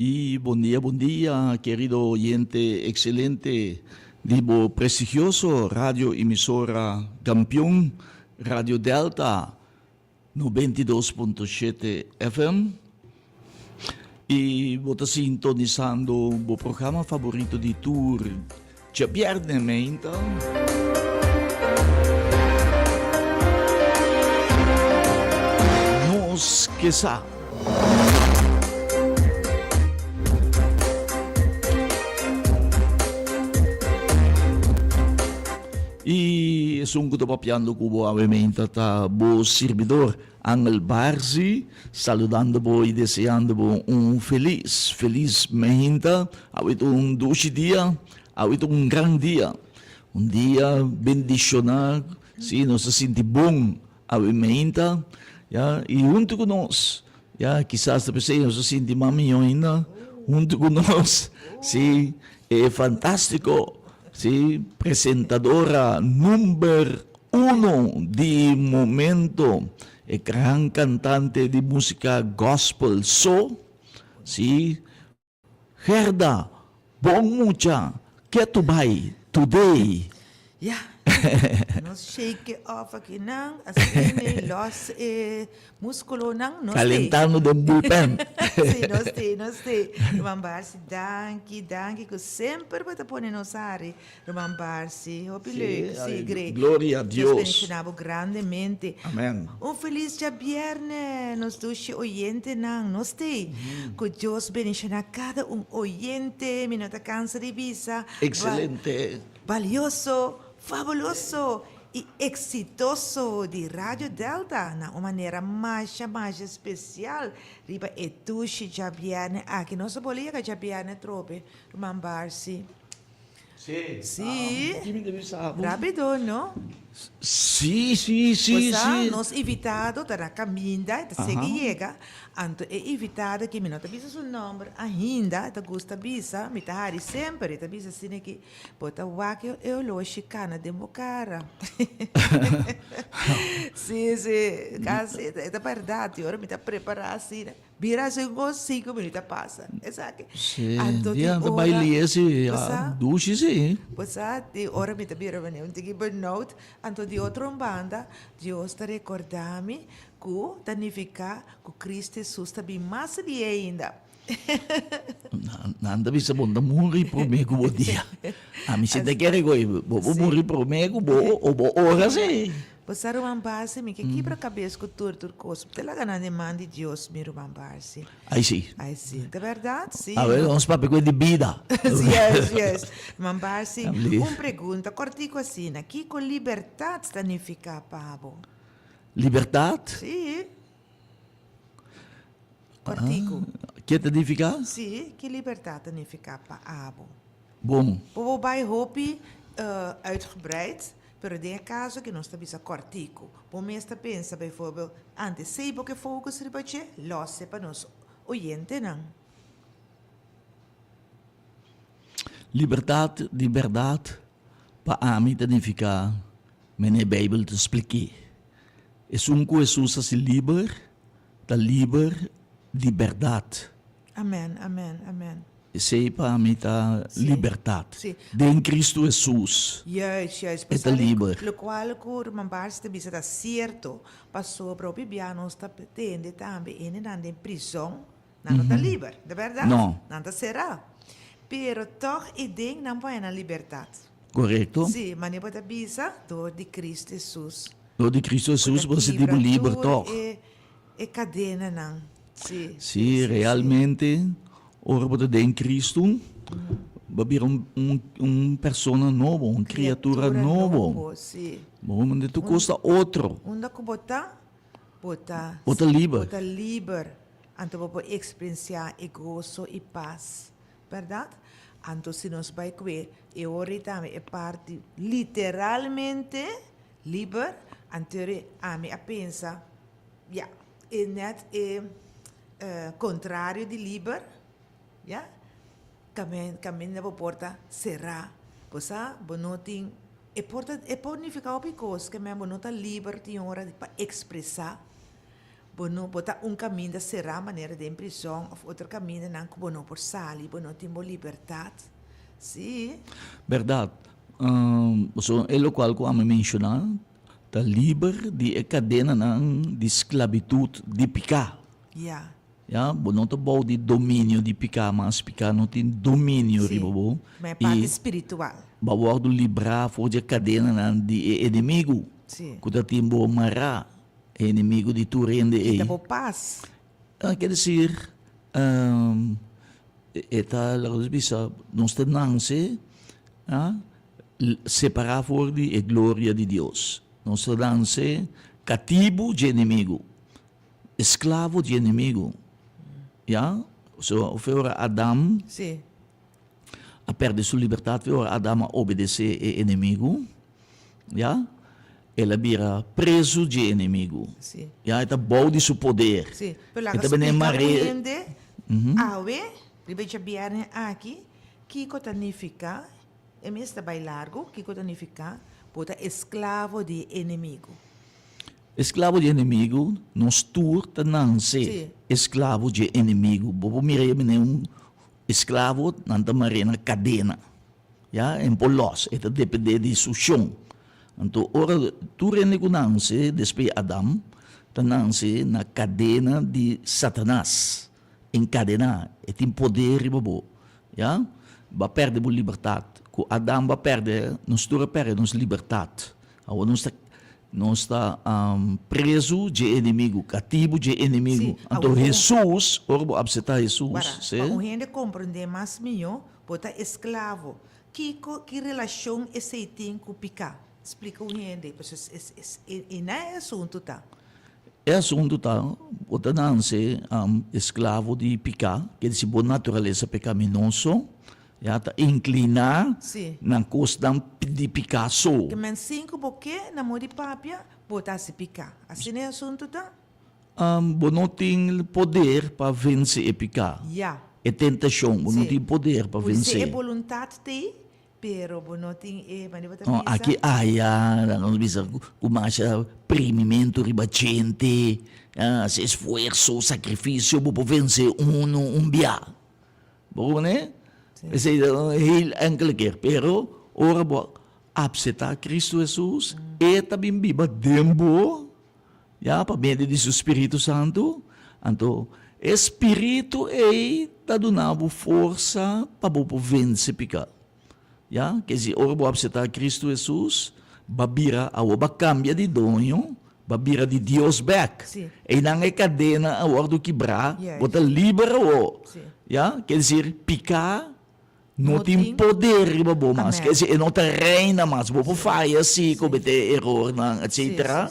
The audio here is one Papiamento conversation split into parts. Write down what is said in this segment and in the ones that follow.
Y bon dia, bon dia, querido oyente excelente di bo prestigioso radio emisora campeon, Radio Delta 92.7 FM. Y bo ta sintonisando bo programa favorito di tur djabierne meinta. Nos ke sa. Y esun cu ta papiando cu bo awe meinta ta bo sirbidor Angel Barzi, saludando bo y deseando bo un feliz, feliz meinta. Awe ta un dushi dia, awe ta un gran dia, un dia bendiciona, si nos ta sinti bon Awe meinta, ya, i huntu ku nos, ya, kisas ta p'esei nos ta sinti mas mihó ainda, huntu ku nos, si, e fantástiko, si, presentadora number uno di momento, e gran kantante di músika gospel so, si, Gerda, bon mucha, ketu bai today. Ya, nos shake it off akinan, asina los e musculonan, nos te. Calentando den bullpen. Si, nos te, nos te. Ruman Barsi, danki, danki cu semper bo ta pone nos hari. Ruman Barsi, hopi leuk, si, great. Gloria a Dios Dios. bendiciona bo grandemente. Amen. Un feliz djabierne, nos dushi oyentenan. Nos t'ei. Cu Dios bendiciona cada un oyente, mi no ta cansa di bisa. Excelente. Valioso, fabuloso y exitoso di Radio Delta na un manera masha masha especial riba e dushi djabierne aki. Nos a boli yega djabierne atrobe, ruman Barsi. Sí. Sí. Ki mi debe sa bo? Rápido, no? Sí, sí, sí, Pues sí. nos invitado ta na caminda, e ta sigui yega. Anto e invitado aki, mi no ta bisa su nomber ainda, e ta gusta bisa, mi ta hari semper, e ta bisa asina aki, bo ta wak e oloshi cana den bo cara. Sí, sí, casi, e ta berdad, y ora mi ta prepara asina. Bira así un cinco minuut a pasa. Esaki. Sí, Anto dia tin ta bai ora, lie si, bo sa? dushi si. Bo sa, tin ora mi ta bira manera un tiki burnout. Anto di otro un banda, Dios ta recorda mi cu ta nifica cu Cristo Jesus ta bin mas lie ainda. Nan ta bisa bo no ta muri prome cu bo dia. Ami si ta kere cu bo por muri prome cu bo o bo ora si. Bo sa ruman Barsi, mi ke kibra kabes ku tur tur kos. Mi ta laga nan den man di Dios, mi ruman Barsi. Ai si. Ai si. Ta bèrdat? Si. Awe nos papia ku e di bida. Yes, yes. Ruman Barsi, un pregunta kòrtiku asina, Kiko libertat ta nifiká pa bo? Libertat? Si. Kòrtiku. Ke ta nifiká? Si, ki libertat ta nifiká pa abo? Bon. Bo por bai hopi uitgebreid, pero den e kaso aki nos ta bisa kòrtiku. Bo mes ta pensa bijvoorbeeld, antes sei bo ke focus riba dje, lòs e pa nos oyentenan. Libertat di bèrdat pa ami ta nifiká mene e Beibel ta splik'é. Esun ku Hesus hasi liber, ta liber di bèrdat. Amen, amen, amen. Esei pa mi ta libertat. Sí. Den Cristo Hesus. Juist, juist. E ta liber. Lokual ku Ruman Barsi ta bisa ta sierto, pasobra hopi bia nos ta tende tambe hendenan den prizon, nan no ta liber, ta bèrdat? No. Nan ta será. Pero tòg e den nan por haña nan libertat. Korekto. Sí, manera bo ta bisa, dor di Cristo Hesus. Dor di Cristo Hesus bo ta sinti bo liber tòg. E kadenanan. Sí. Sí, realmente ora bo ta den Cristo, bo a bira un un persona nobo, un kriatura nobo. Sí. Bo manda tur kos ta otro. Unda ku bo ta, bo ta. Bo ta liber. Bo ta liber. Anto bo por eksperensiá e goso i pas. Bèrdat? Anto si nos bai kue e ora ei tambe e parti literalmente liber, anto ami a pensa, ya, e nèt e kontrario di liber, ya, kaminda bo por ta será. Bo sa, bo no tin, e por ta, e por nifiká hopi kos, ke men bo no ta liber tin ora pa ekspresá. Bo no bo ta un kaminda será manera den prizòn òf otro kamindanan ku bo no por sali, bo no tin bo libertat. Sí. Bèrdat. Pasobra e lokual ku ami menshoná ta liber di e kadenanan di sklabitut di piká. Ya. Ya, bo no ta bou di dominio di piká mas, piká no tin dominio riba bo. Sí, ma e parti spiritual. Bo a wòrdu librá for di e kadenanan di e enemigu ku ta tin bo mará, e enemigu di tur hende ei. Kita bo pas. Ker desir, e ta, laga nos bisa, nos ta nanse separá for di e gloria di Dios. Nos ta nanse katibu dje enemigu. Esklavo di enemigu. Ya? So, fe ora Adam Sí. a perde su libertad, fe ora Adam a obedece e enemigu, ya? El a bira prezu dje enemigu. Sí. Ya, e ta bou di su poder. Sí. Pero E laga ta bini splika mare. un hende awe, riba e djabièrnè aki, kiko ta nifiká, e mes ta bai largu, kiko ta nifiká bo ta esklavo di e enemigu. Esklabo di enemigu, nos tur ta nanse esklabo dje enemigu. Bo por mira e un esklabo, nan ta mar'é na kadena, ya, en por lòs, e ta dependé di su shon. Anto ora tur hende ku nanse despues di Adam ta nanse na kadena di Satanas, enkadená, e tin poder riba bo, ya. Bo a pèrdè bo libertat. Ku Adam bo a pèrdè, nos tur a pèrdè nos libertat. Awor nos ta Nos ta prezu dje enemigu, katibu dje enemigu. Sí, Anto awor. Hesus, ora bo apseptá Hesus, Wara, sí. pa un hende komprendé mas mihó, bo ta esklavo. Kiko, ki relashon esei tin ku piká? Splika un hende, pasobra es, es, e, e na e asuntu ta. E asuntu ta, bo ta nanse esklavo di piká, ke disi bo naturalesa pekaminoso, Ya ta inkliná na kosnan di piká so. Ke men sin ku bo ke na moda di papia, bo ta hasi piká. Asina e asuntu ta? Bo no tin poder pa vense e piká. Ya. E tentashon, bo no tin poder pa vense. P'esei e boluntat t'ei, pero bo no tin e, manera bo ta bisa. No, aki aya, nos bisa ku masha primimentu riba djente, hasi esfuerso, sakrifisio, bo por vense unu un bia. Bo pone? Esei ta un heel enkele keer. Pero ora bo apseptá Cristo Hesus, E ta bin biba den bo, ya, pa medio di Su Spiritu Santu. Anto e Spiritu ei ta duna bo forsa pa bo por vense piká. Ya, ke si ora bo apseptá Cristo Hesus, ba bira, awor ba kambia di doño, ba bira di Dios bèk. Einan e kadena a wòrdu kibrá, bo ta liber awor. Ya, ke desir, piká no tin poder riba bo mas. Ke desir, e no ta reina mas. Bo por faya si, kometé erornan, etsetera.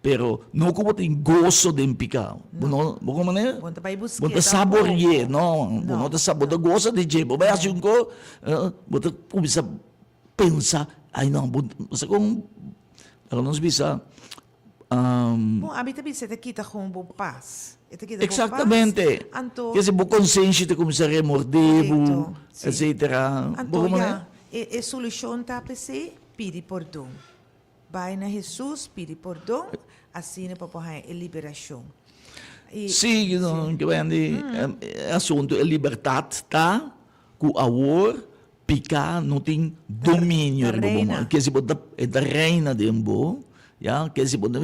Pero no ku bo tin goso den piká. Bo no, bo komo manera? Bo no ta bai busk'é Bo ta sabori'é, no. Bo no ta sa, bo ta gosa di dje. Bo bai hasi un kos, bo ta kuminsá pensa, ai no, bo sa kon, laga nos bisa, Bon, ami ta bisa e ta kita kon bo pas. E ta kita bo pas. Eksaktamente. Anto. Kese bo konsenshi ta kuminsá remordé bo, etsetera. Anto ya, e solushon ta p'esei, pidi pordon. Bai na Hesus, pidi pordon, asina pa por haña e liberashon. I. Sí, ke Wendy, e asuntu e libertat ta ku awor piká no tin dominio riba bo. Reina. Ke si bo ta, e ta reina den bo, ya, ke si bo ta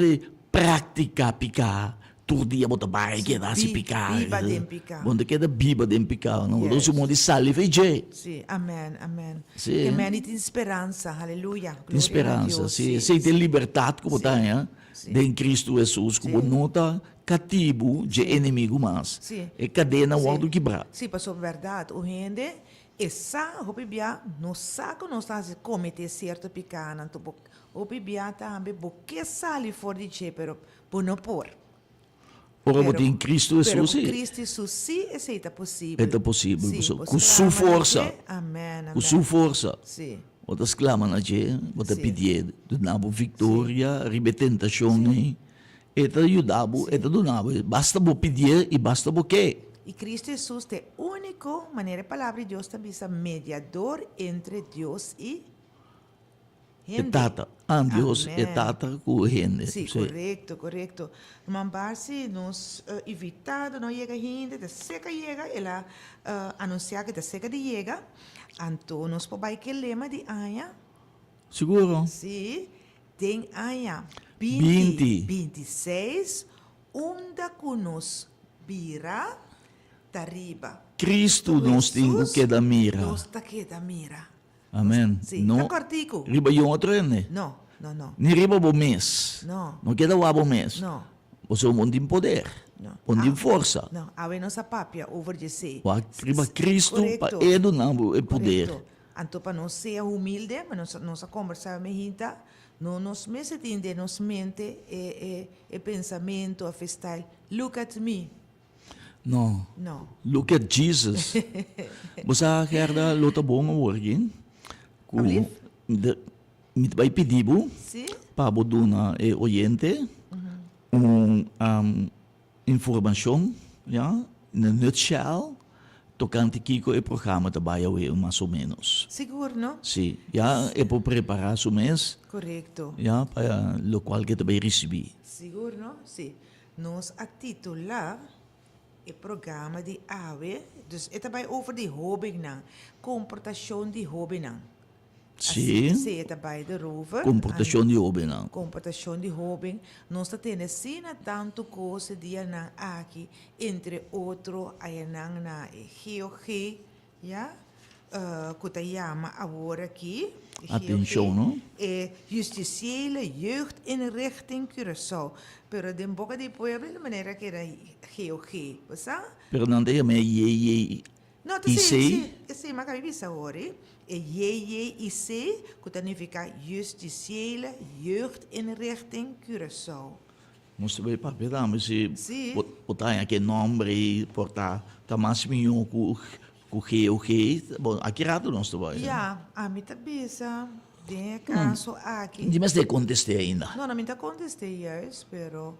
praktiká piká Tur dia bo ta bai keda hasi piká. Biba den piká. Bo no ta keda biba den piká. No, bo ta usa modo di sali for dje. Sí, amen, amen. Sí. Ke meni tin speransa, haleluya. Tin speransa, sí. Esei ta e libertat ku bo ta haña den Kristu Hesus, ku bo no ta katibu dje enemigu mas. E kadena wòrdu kibrá. Sí, pasobra bèrdat, un hende e sa hopi bia no sa ku nos ta hasi kometé sierto pikánan, anto bo hopi bia tambe bo ke sali for di dje, pero Bo no por. Ora bo tin Cristo Hesus si. Pero cu Cristo Hesus si esey ta posibel. E ta posibel pasobra cu su forsa. Amen, amen. Cu su forsa. Si. Bo ta sclama na dje, bo ta pidié duna bo victoria riba e tentacion ei. E ta yuda bo, e ta duna bo. Basta bo pidié y basta bo ke. Y Cristo Hesus ta e unico, manera e palabra di Dios ta bisa, mediador entre Dios y. E Tata. Ah, Dios, e Tata ku hende. Sí, korekto, korekto. Ruman Barsi, nos invitado no a yega hende, ta seka yega, el a anunsiá ku ta seka di yega. Anto nos por bai ku e lema di aña. Siguro. Sí, den aña binti 26, unda ku nos bira ta riba. Kristu nos tin ku keda mira. Nos ta keda mira. Amen. Sí, No ta kòrtiku. riba yu otro hende. No, no, no. Ni riba bo mes. No. No keda wak bo mes. No. Pasobra bo no tin poder. No. Bo no tin forsa. No, awe nos a papia over djesei. Wak riba Cristo pa Korekto. E duna bo e poder. Korekto. Anto pa nos sea humilde, ma nos nos a kombersá awe hinta, no nos mester tin den nos mente e e e pensamentu of e style, look at me. No. No. Look at Jesus. Bo sa, Gerda, lo ta bon awor aki ku mi ta bai pidi bo Sí. pa bo duna e oyente un informashon, ya, in a nutshell, tokante kiko e programa ta bai awe mas o ménos. Sigur, no? Sí, ya e por prepará su mes. Korekto. Ya, pa lokual ke ta bai risibí. Sigur, no? Sí. Nos a titulá e programa di awe, dus e ta bai over di hóbennan, komportashon di hóbennan. Sí. Sí, e ta bai derover. Komportashon di hóbennan. Komportashon di hóben. Nos ta tene asina tantu kos e dianan aki, entre otro ayanan na e GOG, Ya, ku ta yama awor aki, Atenshon, no? E Justitiële Jeugdinrichting Curaçao. Pero den boka di pueblo di manera ku era GOG, bo sa? Pero nan ta yama e JJIC? No, ta si, si, esei mi a kaba bisa awor, e JJIC, ku ta nifiká Justitiële Jeugdinrichting Curaçao. Nos ta bay papia tambe si bo ta haña ke nomber ei por ta ta mas mihó ku ku GOG. Bon, aki rato nos ta bay. Ya, ami ta bisa den e kaso aki. Di mester kontest'é ainda. No, no mi ta kontest'é juist, pero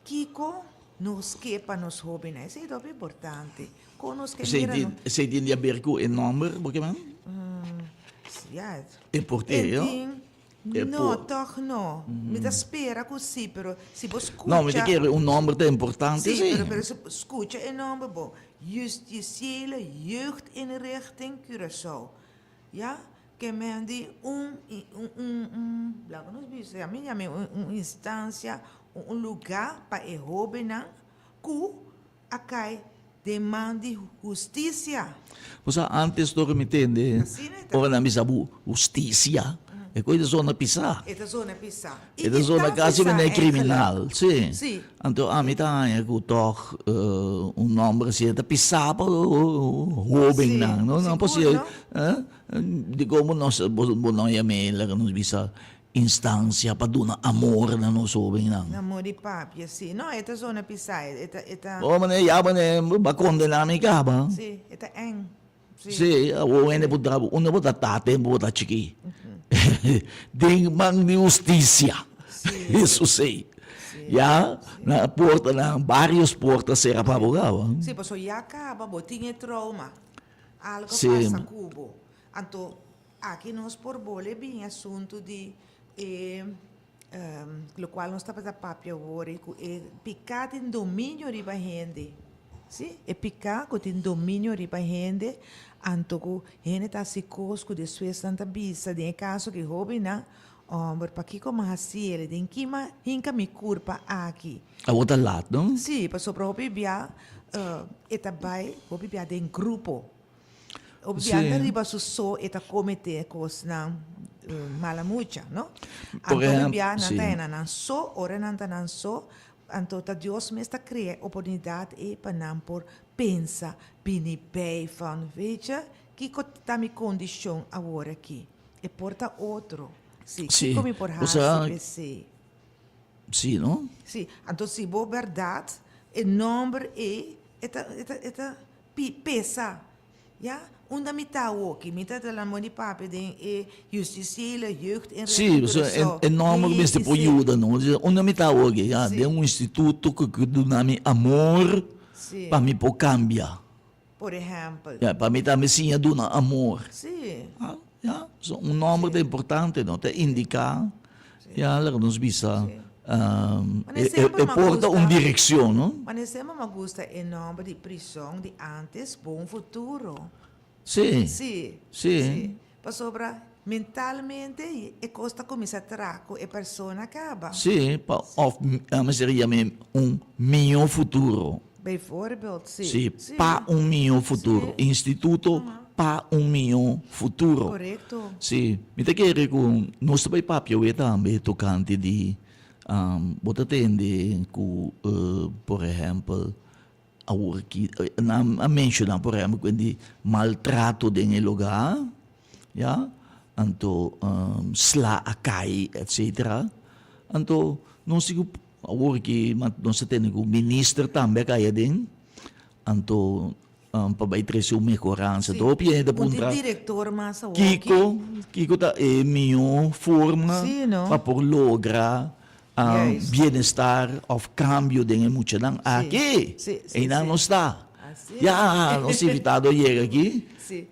kiko nos ke pa nos hóbennan? Esei ta hopi importante. Kon nos ke mira nos. Esei tin di haber ku e nomber, bo ke men? Ya. E por te, yo? E No, tòg no. Mi ta spera ku sí, pero si bo skucha. No, mi ta kere un nòmber ta importante, sí. Sí, pero pero si bo skucha e nòmber bo, Justitiële Jeugdinrichting Curaçao, ya, ke men di un un un un, laga nos bisa, ya mi yama un un instansia, un lugá pa e hóbennan ku a kai den man di hustisia. Bo sa antes tor mi tende ora nan bisa bo hustisia e koe ta zona pisá. E ta zona pisá. E ta zona kasi manera kriminal. Si. Anto ami ta haña ku tòg un nòmber asina ta pisá pa hóbennan no. Nan por sier dikon bo no bo no yam'é laga nos bisa Instancia pa duna amor na nos hobennan. Amor di papia, si. No, e ta zona pisá, e ta, e ta. Oh, meneer, ya meneer, bo a kondená mi kaba. Si, e ta eng. Si. Si, awor hende por traha, unda bo ta ta tempu bo ta chikí? Den man di hustisia. Si. Eso si. Si. Ya, na portanan, varios porta sera pa bo kaba. Si, pasobra ya kaba bo tin e trauma. Algo pasa ku bo. Anto, Aki nos por bole bin asuntu di e lokual nos tabata papia awor ku e piká tin dominio riba hende. Si, e piká ku tin dominio riba hende, anto ku hende ta hasi kos ku despues nan ta bisa, den e kaso ku e hóbennan, Hòmber, pakiko mi a hasi el? Den ki mi a hinka mi kurpa aki? Awor ta lat, no? Si, pasobra hopi bia e ta bai hopi bia den grupo. Obiando riba su so e ta comete cosnan mala mucha, no? Por Anto ehempel, bia nan sí. ta hena nan so, ora nan ta nan so, anto ta Dios mes ta crea oportunidad ei pa nan por pensa, bini bij van, weet je, kico ta mi condicion awor aki? E por ta otro. Sí, Sí, kico mi por o haci sea, p'esei? Sí, no? Sí, anto si bo berdad, e nomber ei, e ta, e ta, e ta Pi pesa, ya? Unda mi ta awoki? Mi ta la modi papia den e justiciële jeugdinrichting Sí, so Curaçao, e nòmber mester por JJIC. yuda nos. Unda mi ta awoki? Ya, Sí. den un instituto ku ku duna mi amor Sí. pa mi por kambia. Por ehèmpel. Ya, pa mi tambe siña duna amor. Sí. Ah, ya. So, un nòmber ta importante, no? Ta indiká, ya, laga nos bisa, Mane e, semper e m'a por ta un gusta, direkshon, no? mane semper m'a gusta e nòmber di prison di antes, Bon Futuro. Sí. Sí. Sí. Sí. Pasobra mentalmente e kos ta kuminsá traha ku e persona kaba. Sí, pa òf a mester yam'é un mihó futuro. Bijvoorbeeld, sí. Sí, pa un mihó futuro. Instituto pa un mihó futuro. Korekto. Sí, mi ta kere ku nos ta bai papia awe tambe tokante di bo ta tende ku por ehèmpel Awor aki nan a menciona por ehempel cu di maltrato den e lugar, ya, anto sla a cay etcetera, anto nos tin cu awor aki nos ta tene cu minister tambe a cay aden, anto pa bay trece un mehoransa. Sí, Anto hopi hende ta un di puntra director mas awor aki. kico, kico ta e miho forma Sí, no? pa por logra Juist. Bienestar of cambio den e muchanan Sí, aki. sí, sí, Einan sí. nos ta. Así es. Ya, nos invitado a yega aki. Sí.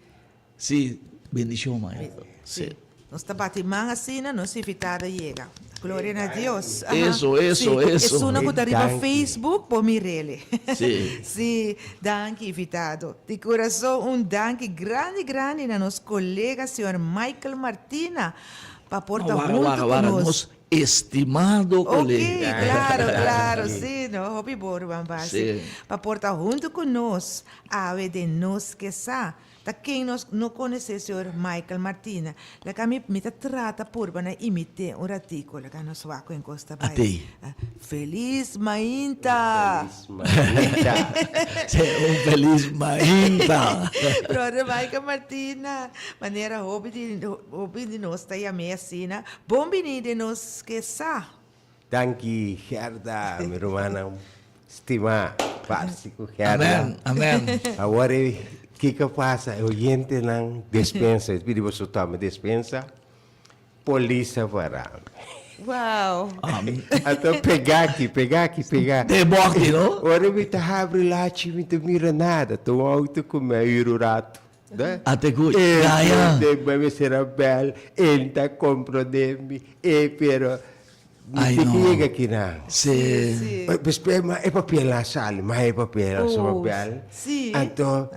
Sí, bendicion maestro. Sí. Sí. Nos ta bati man asina, nos invitado a yega. Gloria na Dios. Aha. Eso, eso, Sí. eso. Esunnan ku ta riba Danki. Facebook por mir'ele. Sí. Sí, danki invitado. Di kurason un danki grandi grandi na nos kolega señor Michael Martina pa por ta No, wara, huntu wara, ku wara. nos. Nos Estimado Ok, colega. claro, claro, sí, no, hopi bon Ruman Basi. Sí. Pa por ta hunto cu nos awe den Nos Ke Sa. Ta ken nos no conoce señor Michael Martina. Laga mi, mi ta trata purba na imite un ratico, laga nos wak con cos ta bai. Atey. Feliz mainta! Feliz mainta. Sí, un feliz mainta. Brother Michael Martina, manera hopi di, hopi di nos ta yam'é asina. Bon bini den nos ke sa. Danki Gerda, mi rumannan stimá, parsi ku Gerda. Amen, amen. Awor e kiko pasa, e oyentenan despensa, e pidi boso toma despensa, polis a para mi. Wow. Anto pega aki, pega aki, pega. Den bòkti, no? Ora mi ta habri lachi mi ta mira nada, ta un auto ku mi a hür un ratu. Ate ku gaya. E mester a bel, el ta comprende mi, e pero mi tin ki yega kinan. Si. Despues ma e papel a sali, ma e papel a soba bel. Anto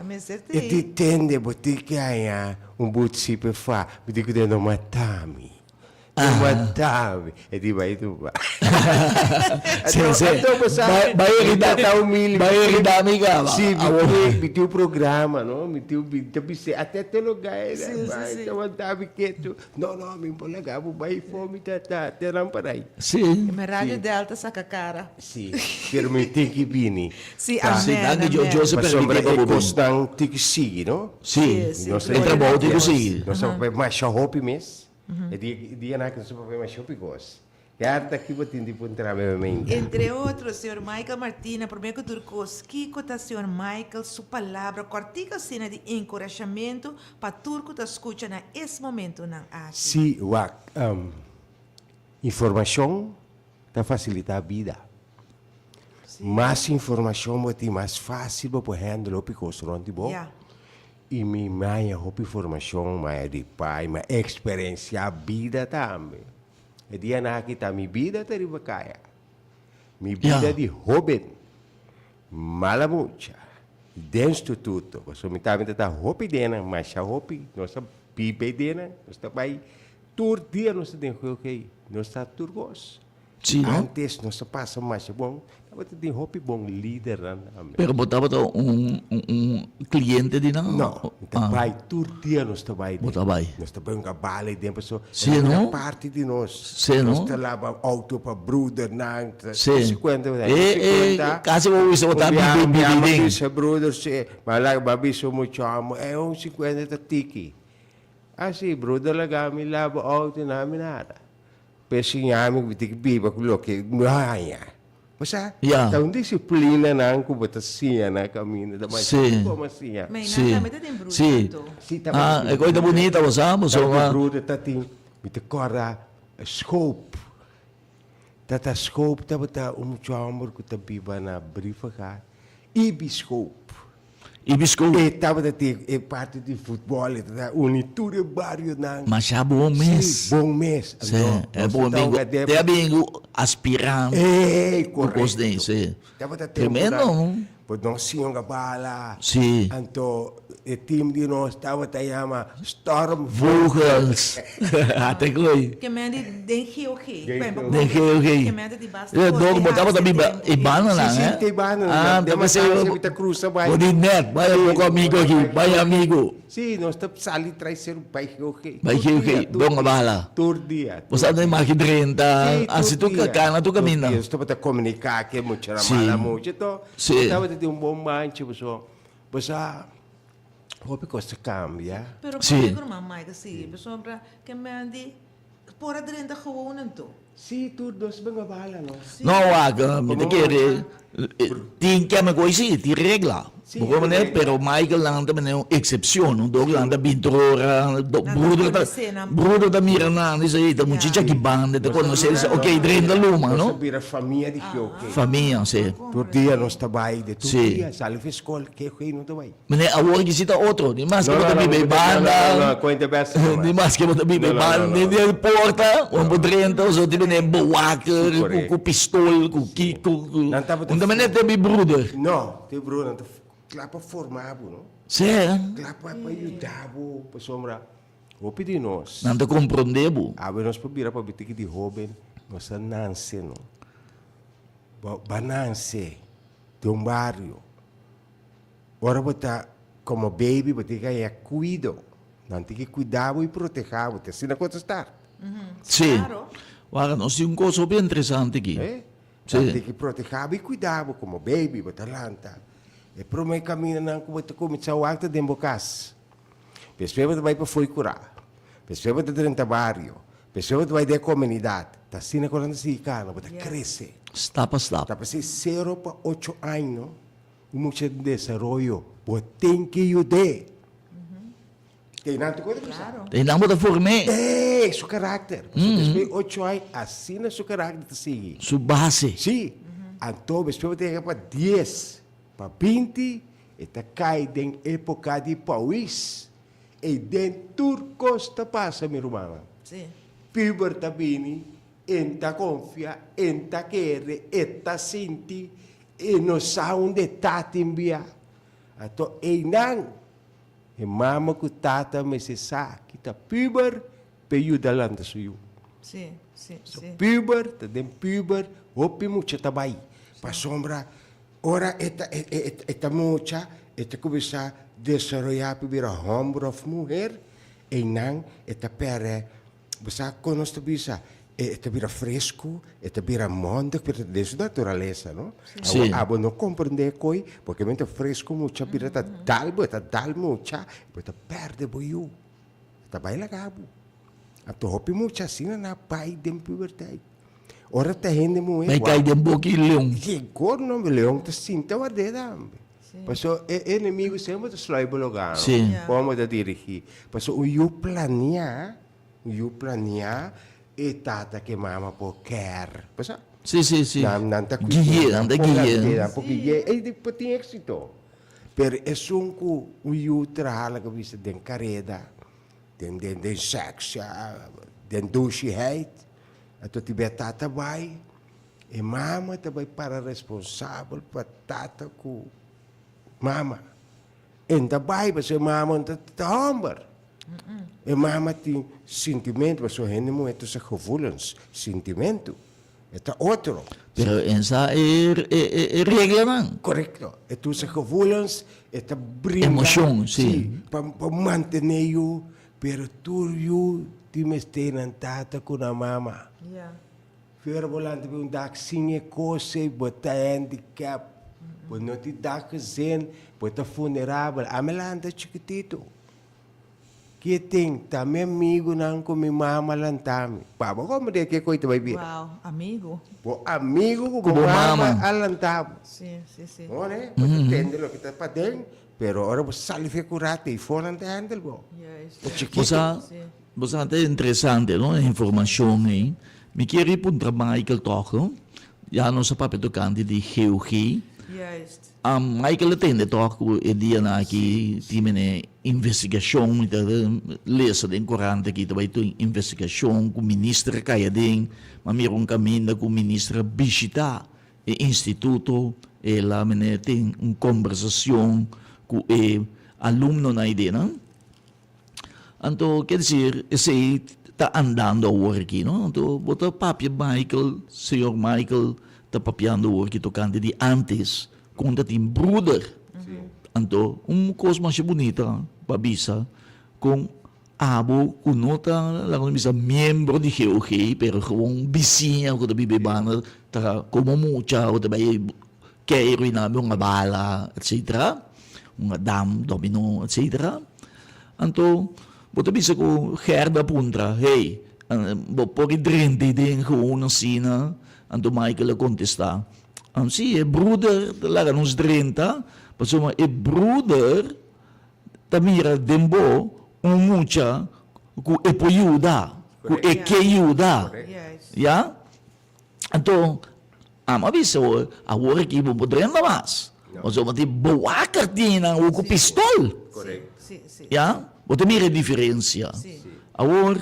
e di tende bo tin ki haña un butsi pe fa, mi di ku den no mata mi. No mata mi. E di bai tuba. Si, si. Bai herida, bai herida mi caba. Si, mi tin un programa, no? Mi tin, mi ta bis'é, ate te lo gaya, bai, ta wanta mi ketu. No, no, mi por laga bo bai for, mi ta, ta, te nan por ahí. Si. Mi Radio Delta saca cara. Si, pero mi tin ki bini. Si, amen, Si, danki Dios, amen. Dios a Pasobra permiti pa e bo bini. kosnan tin ki sigui, no? Si, Si, si, e trabou tin ku sigui. Nos ta papia masha hopi mes. E dia, e dianan aki nos ta papia masha hopi kos. Gerda, ki bo tin di puntra mi mente? Entre otro, señor Michael Martina, promé ku tur kos, kiko ta señor Michael su palabra kòrtiku asina di enkurashamentu pa tur ku ta skucha na es momentunan aki? Si, wak, informashon ta fasilitá bida. Mas informashon bo tin, mas fásil bo por handle hopi kos rònt di bo. I mi maya hopi formashon, maya di pai, mi a eksperensiá bida tambe. E dianan aki ta mi bida ta riba kaya. Mi bida di hóben, mala mucha, den stututo, pasobra mi tambe ta ta hopi den nan, masha hopi, nos a biba den nan, nos ta bai tur dia nos ta den GOG, nos ta tur kos. Sí, no? Antes nos a pasa masha bon, tabata tin hopi bon lidernan tambe. Pero bo tabata un un cliente di nan? No, mi ta bai tur dia nos ta bai. Bo ta bai. Nos ta bai un gabala den paso Sí, no? parti di nos. Sí, no? Nos ta laba auto pa broedernan. Sí. Nos cuenta, nos Eh, eh, cuenta. casi bo bisa bo ta Un bia- bibi un bia bibi mi den. bisa broeder, sí, ma la ma bisa mucho amo, eh, un 50 ta tiki. Ah, sí, broeder laga mi laba auto, na mi nada. P'e siña mi ku mi tin ki biba ku loke mi haña. Bo sa, Ya. ta un disiplinanan ku bo ta siña na kaminda, ta masha Sí. ku bo a siña. Ma Sí. nan tambe ta den bruder Sí. anto. Sí, ta Ah, e koi ta bunita, bo sa, bo Ta sa. bruder ta tin, mi ta kòrda Schoop. Tata Schoop tabata un mucha hòmber ku ta biba na Brievengat, Ibi Schoop. Ibisco. E tabata tin e parti di futbol, e tabata uni tur e barionan. Masha bon mes. Si, bon mes. Si, Anto, e nos bon ta bingo. hunga den. Te a bingo aspirant. Ey, Ku kos den, korekto. si. Tabata tempo Tremendo, nan. no? Pues nos si hunga bala. Si. Anto e team di nos tabata yama Storm Vogels. Ate koy. Ke men di den GOG. Den GOG. Den GOG. Ke men di basta Eh, dor bo tabata biba e bandanan, Si, si, eh? te bandanan. Ah, Den ta pensé Matanza mi ta cruza bai. Bo di net, bai Si, poko amigo aki, bai amigo. Si, nos ta sali trai ser bai GOG. Bai Tur GOG, dia, tur donga dia. bala. Tur dia, Bo sa tur no dia. imagi drenta, Si, tur asi tu dia, kana tu tur caminda. dia. Nos tabata comunica ke mucha Si. mala mucha to. Si. Nos tabata tin un bon manchi paso. Bo sa hopi cos ta cambia. Pero Si. por mi ruman Mike si, pasobra ke men di por a drenta gewoon anto. Si, tur dos benga bala no. Si. No wak, mi ta Como kere mucha. tin keme koe si, tin regla. Si, Bo por tin manera, regla. pero Michael nan ta mene un excepcion, no? Dor nan ta binti ora, do Nan ta broeder ta, conoce nan. broeder ta mira nan, dice, ey, ta muchacha Ja. ki banda, ta Nos ta conoce, bira, dice, ok, drenta luma, nos ta no? bira famia di GOK. Famia, si. Tur dia nos ta bai, de tur Si. dia, sali for skol, ke GOK no ta bai. Meneer, awor ki si ta otro. Ni mas ke bo ta biba e banda. Ni mas ke bo ta biba e banda. Ni den porta, wan bo drenta, so tin meneer bewaker ku pistol, ku kiko. Un ta meneer te mi broeder. No, te broeder nan ta kla pa forma bo, no? Sí. Kla pa yuda bo, pasobra hopi di nos. Nan ta komprondé bo. Awe nos por bira pabia tiki di hoben, nos a nanse, no? Bo a nanse den un bario. Ora bo ta komo baby bo tin ke haña kuido. Nan tin ke kuida bo i proteha bo. Ta asina ku ta start. Sí. Wak, nos tin un kos hopi interesante aki. Eh? Sí. Nan tin ke proteha bo i kuida bo komo baby. Bo ta lanta. E promé kamindanan ku bo ta kuminsá wak ta den bo kas. Despues bo ta bai pa fo'i kurá. Despues bo ta drenta bario. Despues bo ta bai den e komunidat. Ta asina ku nan ta sigui kana. Bo ta krese. Stap pa stap. Ta pas'é sero pa ocho aña. Un mucha den desaroyo, bo tin ki yud'é. Te nan ta kore bisa. Te nan bo ta form'é. Ey, su karakter. Pasobra despues di ocho aña, asina su karakter ta sigui. Su base. Sí. Anto despues bo ta yega pa dies, pa binti, e ta kai den epoka di pauis. Ey den tur kos ta pasa, mi rumannan. Puber ta bini, en ta konfia, en ta kere, e ta sinti, E no sa unda e tata enviá. Anto einan e mama ku tata mester sa ki ta puber p'e yuda lanta su yu. Sí, sí, So sí. puber ta den puber, hopi mucha ta bai. Pasobra ora e ta e e e ta mucha e ta kuminsá desaroyá pa bira hòmber òf muher, einan e ta pèrdè. Bo sa kon nos ta bisa, e ta bira fresku, e ta bira mondig, pero den su naturalesa, no? Sí. Abo, abo no komprendé koi, porque men ta fresku mucha, bira ta dal bo, e ta dal mucha, bo ta pèrdè bo yu. E ta bai laga bo. Anto hopi mucha asina nan a bai den puberteit. Ora ta hende muhé, Bai kai den boki leon. Kiko no, leon ta sinta ward'é tambe. Paso e enemigo semper ta sluip bo lugá, no? Sí. Kon bo ta dirigí. Paso un yu planiá, un yu planiá e tata ku e mama por kèr. Bo sa? Sí, sí, sí. Nan, nan ta kuid'é, Gui'é, nan nan ta por gui'é. lant'é, nan por gui'é. E por tin éksito. Pero esun ku un yu traha laga bisa den kareda, den, den, den sèks, den dushiheid, anto ti bia tata bai. E mama ta bai para responsabel pa tata ku mama. E no ta bai pasobra e mama no ta homber. E mama tin sintimentu pasobra hende muher ta usa gevoelens, sintimentu. E ta otro. Pero e sa e e reglanan. Korekto. E ta usa gevoelens, e ta brinda. Emocion, si. Pa mantene yu, pero tur yu tin mester nan tata ku nan mama. Fer bo lanta bin un dak sin e kos ei, bo ta handicap, bo no tin dak gezin, bo ta vulnerabel. Ami lanta chikitito. Ke tin? Ta mi amigunan ku mi mama lanta mi. Pa bo komo den ke koi ta bai bira? Wow, amigu. Bo amigu ku bo mama a lanta bo. Si, si, si. No ne? Bo ta tende loke ta paden, pero ora bo sali fe ku ratu ei for nan ta handle bo. Juist. Bo chikito. Bo sa, bo sa ta interesante no e informacion ei. Mi kier i puntra Michael tòg no. Ya nos a papia tokante di GOG. Juist. Michael a tende tòg ku e dianan aki tin mene investigashon, mi ta lesa den korant aki ta bai tin investigashon ku minister a kai aden, mi a mira un kaminda ku minister a bishita e instituto, el a mene tin un kombersashon ku e alumnonan eidenan. Anto, ker desir, esei ta andando awor aki, no? Anto, bo ta papia Michael, señor Michael ta papiando awor aki tokante di antes, kon ta tin bruder. Anto, un kos masha bunita pa bisa, kon abo ku no ta, laga nos bisa, miembro di GOG, pero gewoon bisiña ku ta biba e banda, ta komo mucha, bo ta bai keiru i nan un bala, etcetera, un dam, dominó, etcetera. Anto bo ta bisa ku Gerda a puntra, Hey, bo por i drenta ei den gewoon asina? Anto Michael a kontestá, Si, e bruder ta laga nos drenta, pasobra e bruder ta mira den bo un mucha ku e por yuda, ku e ke yuda. Ya? Anto, amo a bisa bo, awor aki bo por drenta mas. Pasobra bo tin bewaker tin nan awor ku pistol. Ya? Bo ta mira e diferensia. Awor,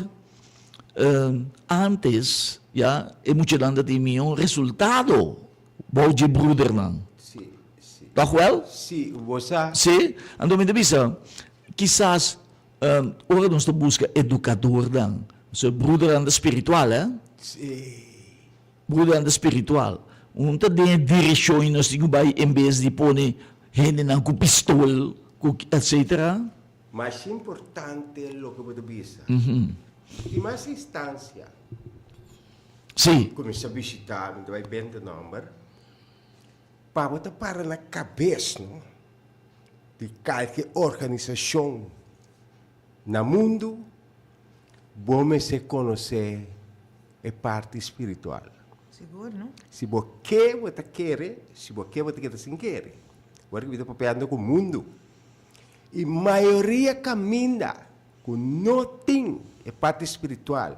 antes, ya, e muchanan ta tin mihó resultado bou dje brudernan. Tòg wèl? Sí. Anto mi ta bisa, kisas Ora nos ta buska edukadornan, so brudernan ta spiritual, eh? Brudernan ta spiritual. Un ta den e direkshon i nos tin ku bai en bes di pone hendenan ku pistol, ku etsetera. Mas importante loke bo ta bisa. Tin mas instansia. Sí. Kuminsá bishitá, mi ta bai benta nòmber. Pa bo ta para na kabes, no? Di kalke organisashon na mundu, bo mester konosé e parti spiritual. Sigur, no? Si bo ke, bo ta kere, si bo ke, bo ta keda sin kere. Wor ku mi ta papiando ku mundu. I mayoria kaminda ku no tin e parti spiritual,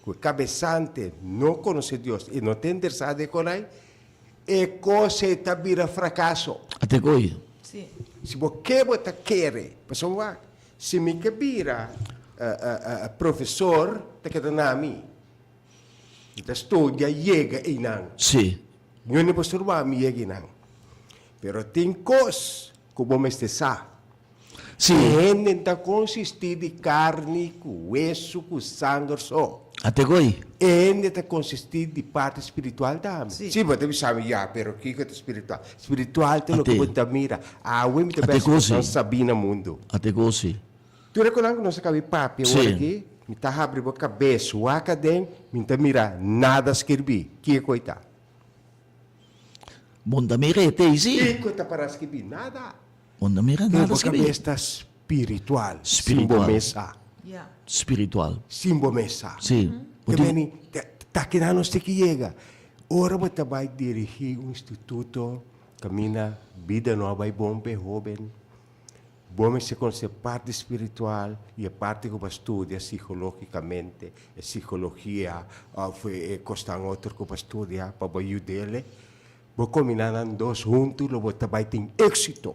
ku e kabesante no konosé Dios i no ta interesá den kon ai, E kos ei ta bira frakaso. A te koe. Si. Si bo ke bo ta kere. Pasobra wak, si mi ke bira profesor ta keda na mi. Mi ta studia yega einan. Si. Niun di bo sturba mi yega einan. Pero tin kos ku bo mester sa. Sí. E hende ta konsistí di karni ku wesu ku sanger so. A te koi. E hende ta konsistí di parti spiritual tambe. Sí. Sí, bo ta bisa mi, ya, pero kiko ta spiritual? Spiritual ta A loke te. bo ta mira. Awe mi ta A te pensa kos ku sí. nos sabí na mundu. A te kos sí. Tur e konan ku nos a kabi papia Sí. ora aki, mi ta habri bo kabes wak aden, mi no ta mira nada skirbí. Kiko ei ta? Bo no ta mira e te ei sí. Kiko ta para skirbí? Nada. Bo no mira nada Bo skibí. kabes ta spiritual. Spiritual. Sin bo mes sa. Ya. Spiritual. Sin bo mes sa. Sí. Bo Te tin. meni, ta keda nos tin ki yega. Ora bo ta bai dirigí un instituto kaminda bida no a bai bon pa e hóben, bo mester konosé parti spiritual i e parti ku bo a studia psikológikamente, e psikologia òf e kosnan otro ku bo a studia pa bo yud'é. Bo kombiná nan dos huntu lo bo ta bai tin éksito.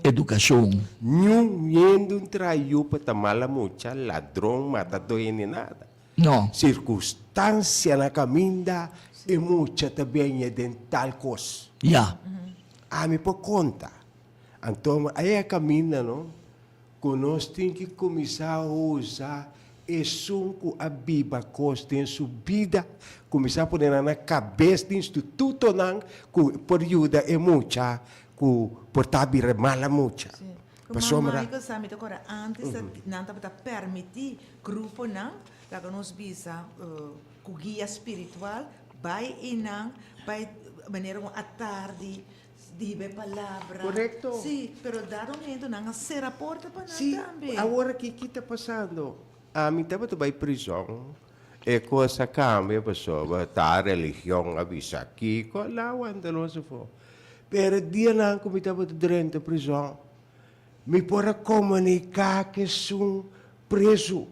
Edukashon. Niun hende un traha yu pa ta mala mucha, ladron, matadó hende nada. No. Sirkunstansia na kaminda e mucha ta beña den tal kos. Ya. Ami por konta. Anto a e kaminda no. Ku nos tin ki kuminsá usa esun ku a biba kos den su bida, kuminsá pone nan na kabes di institutonan ku por yuda e mucha ku por ta bira mala mucha. Sí. Pasobra. Mama Michael sa mi ta kòrda ántes nan tabata pèrmití gruponan, laga nos bisa ku guia spiritual, bai einan, bai manera un atardi Di be palabra. Korekto. Sí, pero dado momento nan a sera porta pa nan Sí, tambe. awor aki ki ta pasando? Ami tabata bai prizon, e kos a kambia pasobra ta religion a bisa kiko, la wanta nos afó. Pero e dianan ku mi tabata drenta prizon, mi por a komuniká ku esun prezu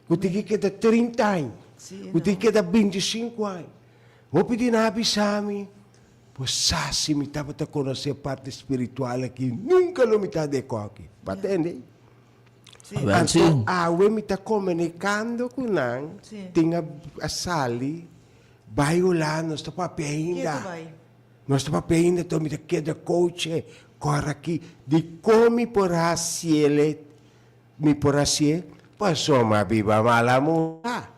ku tin ki keda 30 aña, Sí, ku tin no. ki keda 25 aña. Hopi di nan a bisa mi. Bo sa si mi tabata konosé parti spiritual aki, nunka lo mi ta den e kòki. Bo a tende? Anto awe mi ta komunikando ku nan, tin a sali bai Hulanda, nos ta papia ainda. Nos ta papia ainda, anto mi ta keda coache kòrda aki dikon mi por hasiel, mi por hasié? Pasobra mi a biba mala mucha.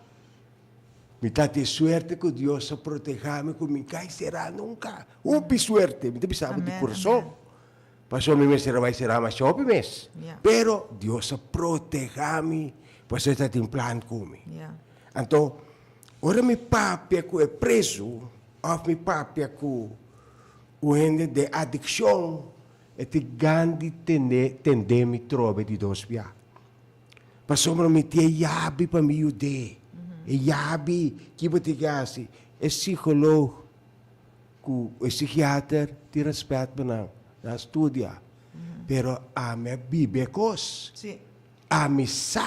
Mi ta tin suerte ku Dios a protehá mi ku mi kai será nunka. Hopi suerte, mi ta bisa bo di kurason. Pasobra mi mester a bai será masha hopi mes. Pero Dios a protehá mi pasobra e ta tin plan ku mi. Anto, ora mi papia ku e prezu òf mi papia ku un hende den adikshon, e tin gan di tende tende mi trobe di dos bia. Pasobra mi tin e yabi pa mi yud'é. E yabi, ki bo tin ke hasi? E psikoloog ku e psikiater tin rèspèt pa nan, nan a studia. Pero ami a biba e kos. Ami sa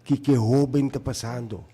kiko e hóben ta pasando.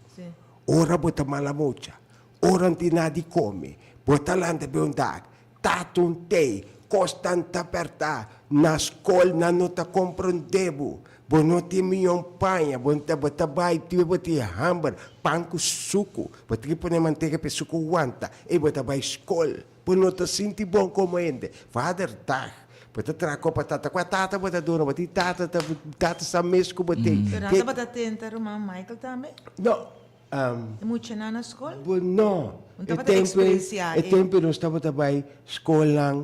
Ora bo ta mala mucha, ora no tin nada di kome, bo ta lanta be un dak, Tata un tei, kosnan ta pèrtá, na skol nan no ta komprondé bo, bo no tin mion paña, bo ta bo ta bai tibe bo tin hamber, pan ku suku, bo tin ki pone mantega pa e suku wanta, ei bo ta bai skol, bo no ta sinti bon komo hende. Vaderdag, bo ta traha kopa tata, kua tata bo ta duna? Bo tin tata ta tata sa mes ku bo tin. Pero nan tabata tenta ruman Michael tambe? No, E muchanan na skol? Bo no. Un E tabata tempu ei, eksperensiá e e. tempu ei nos tabata bai skolnan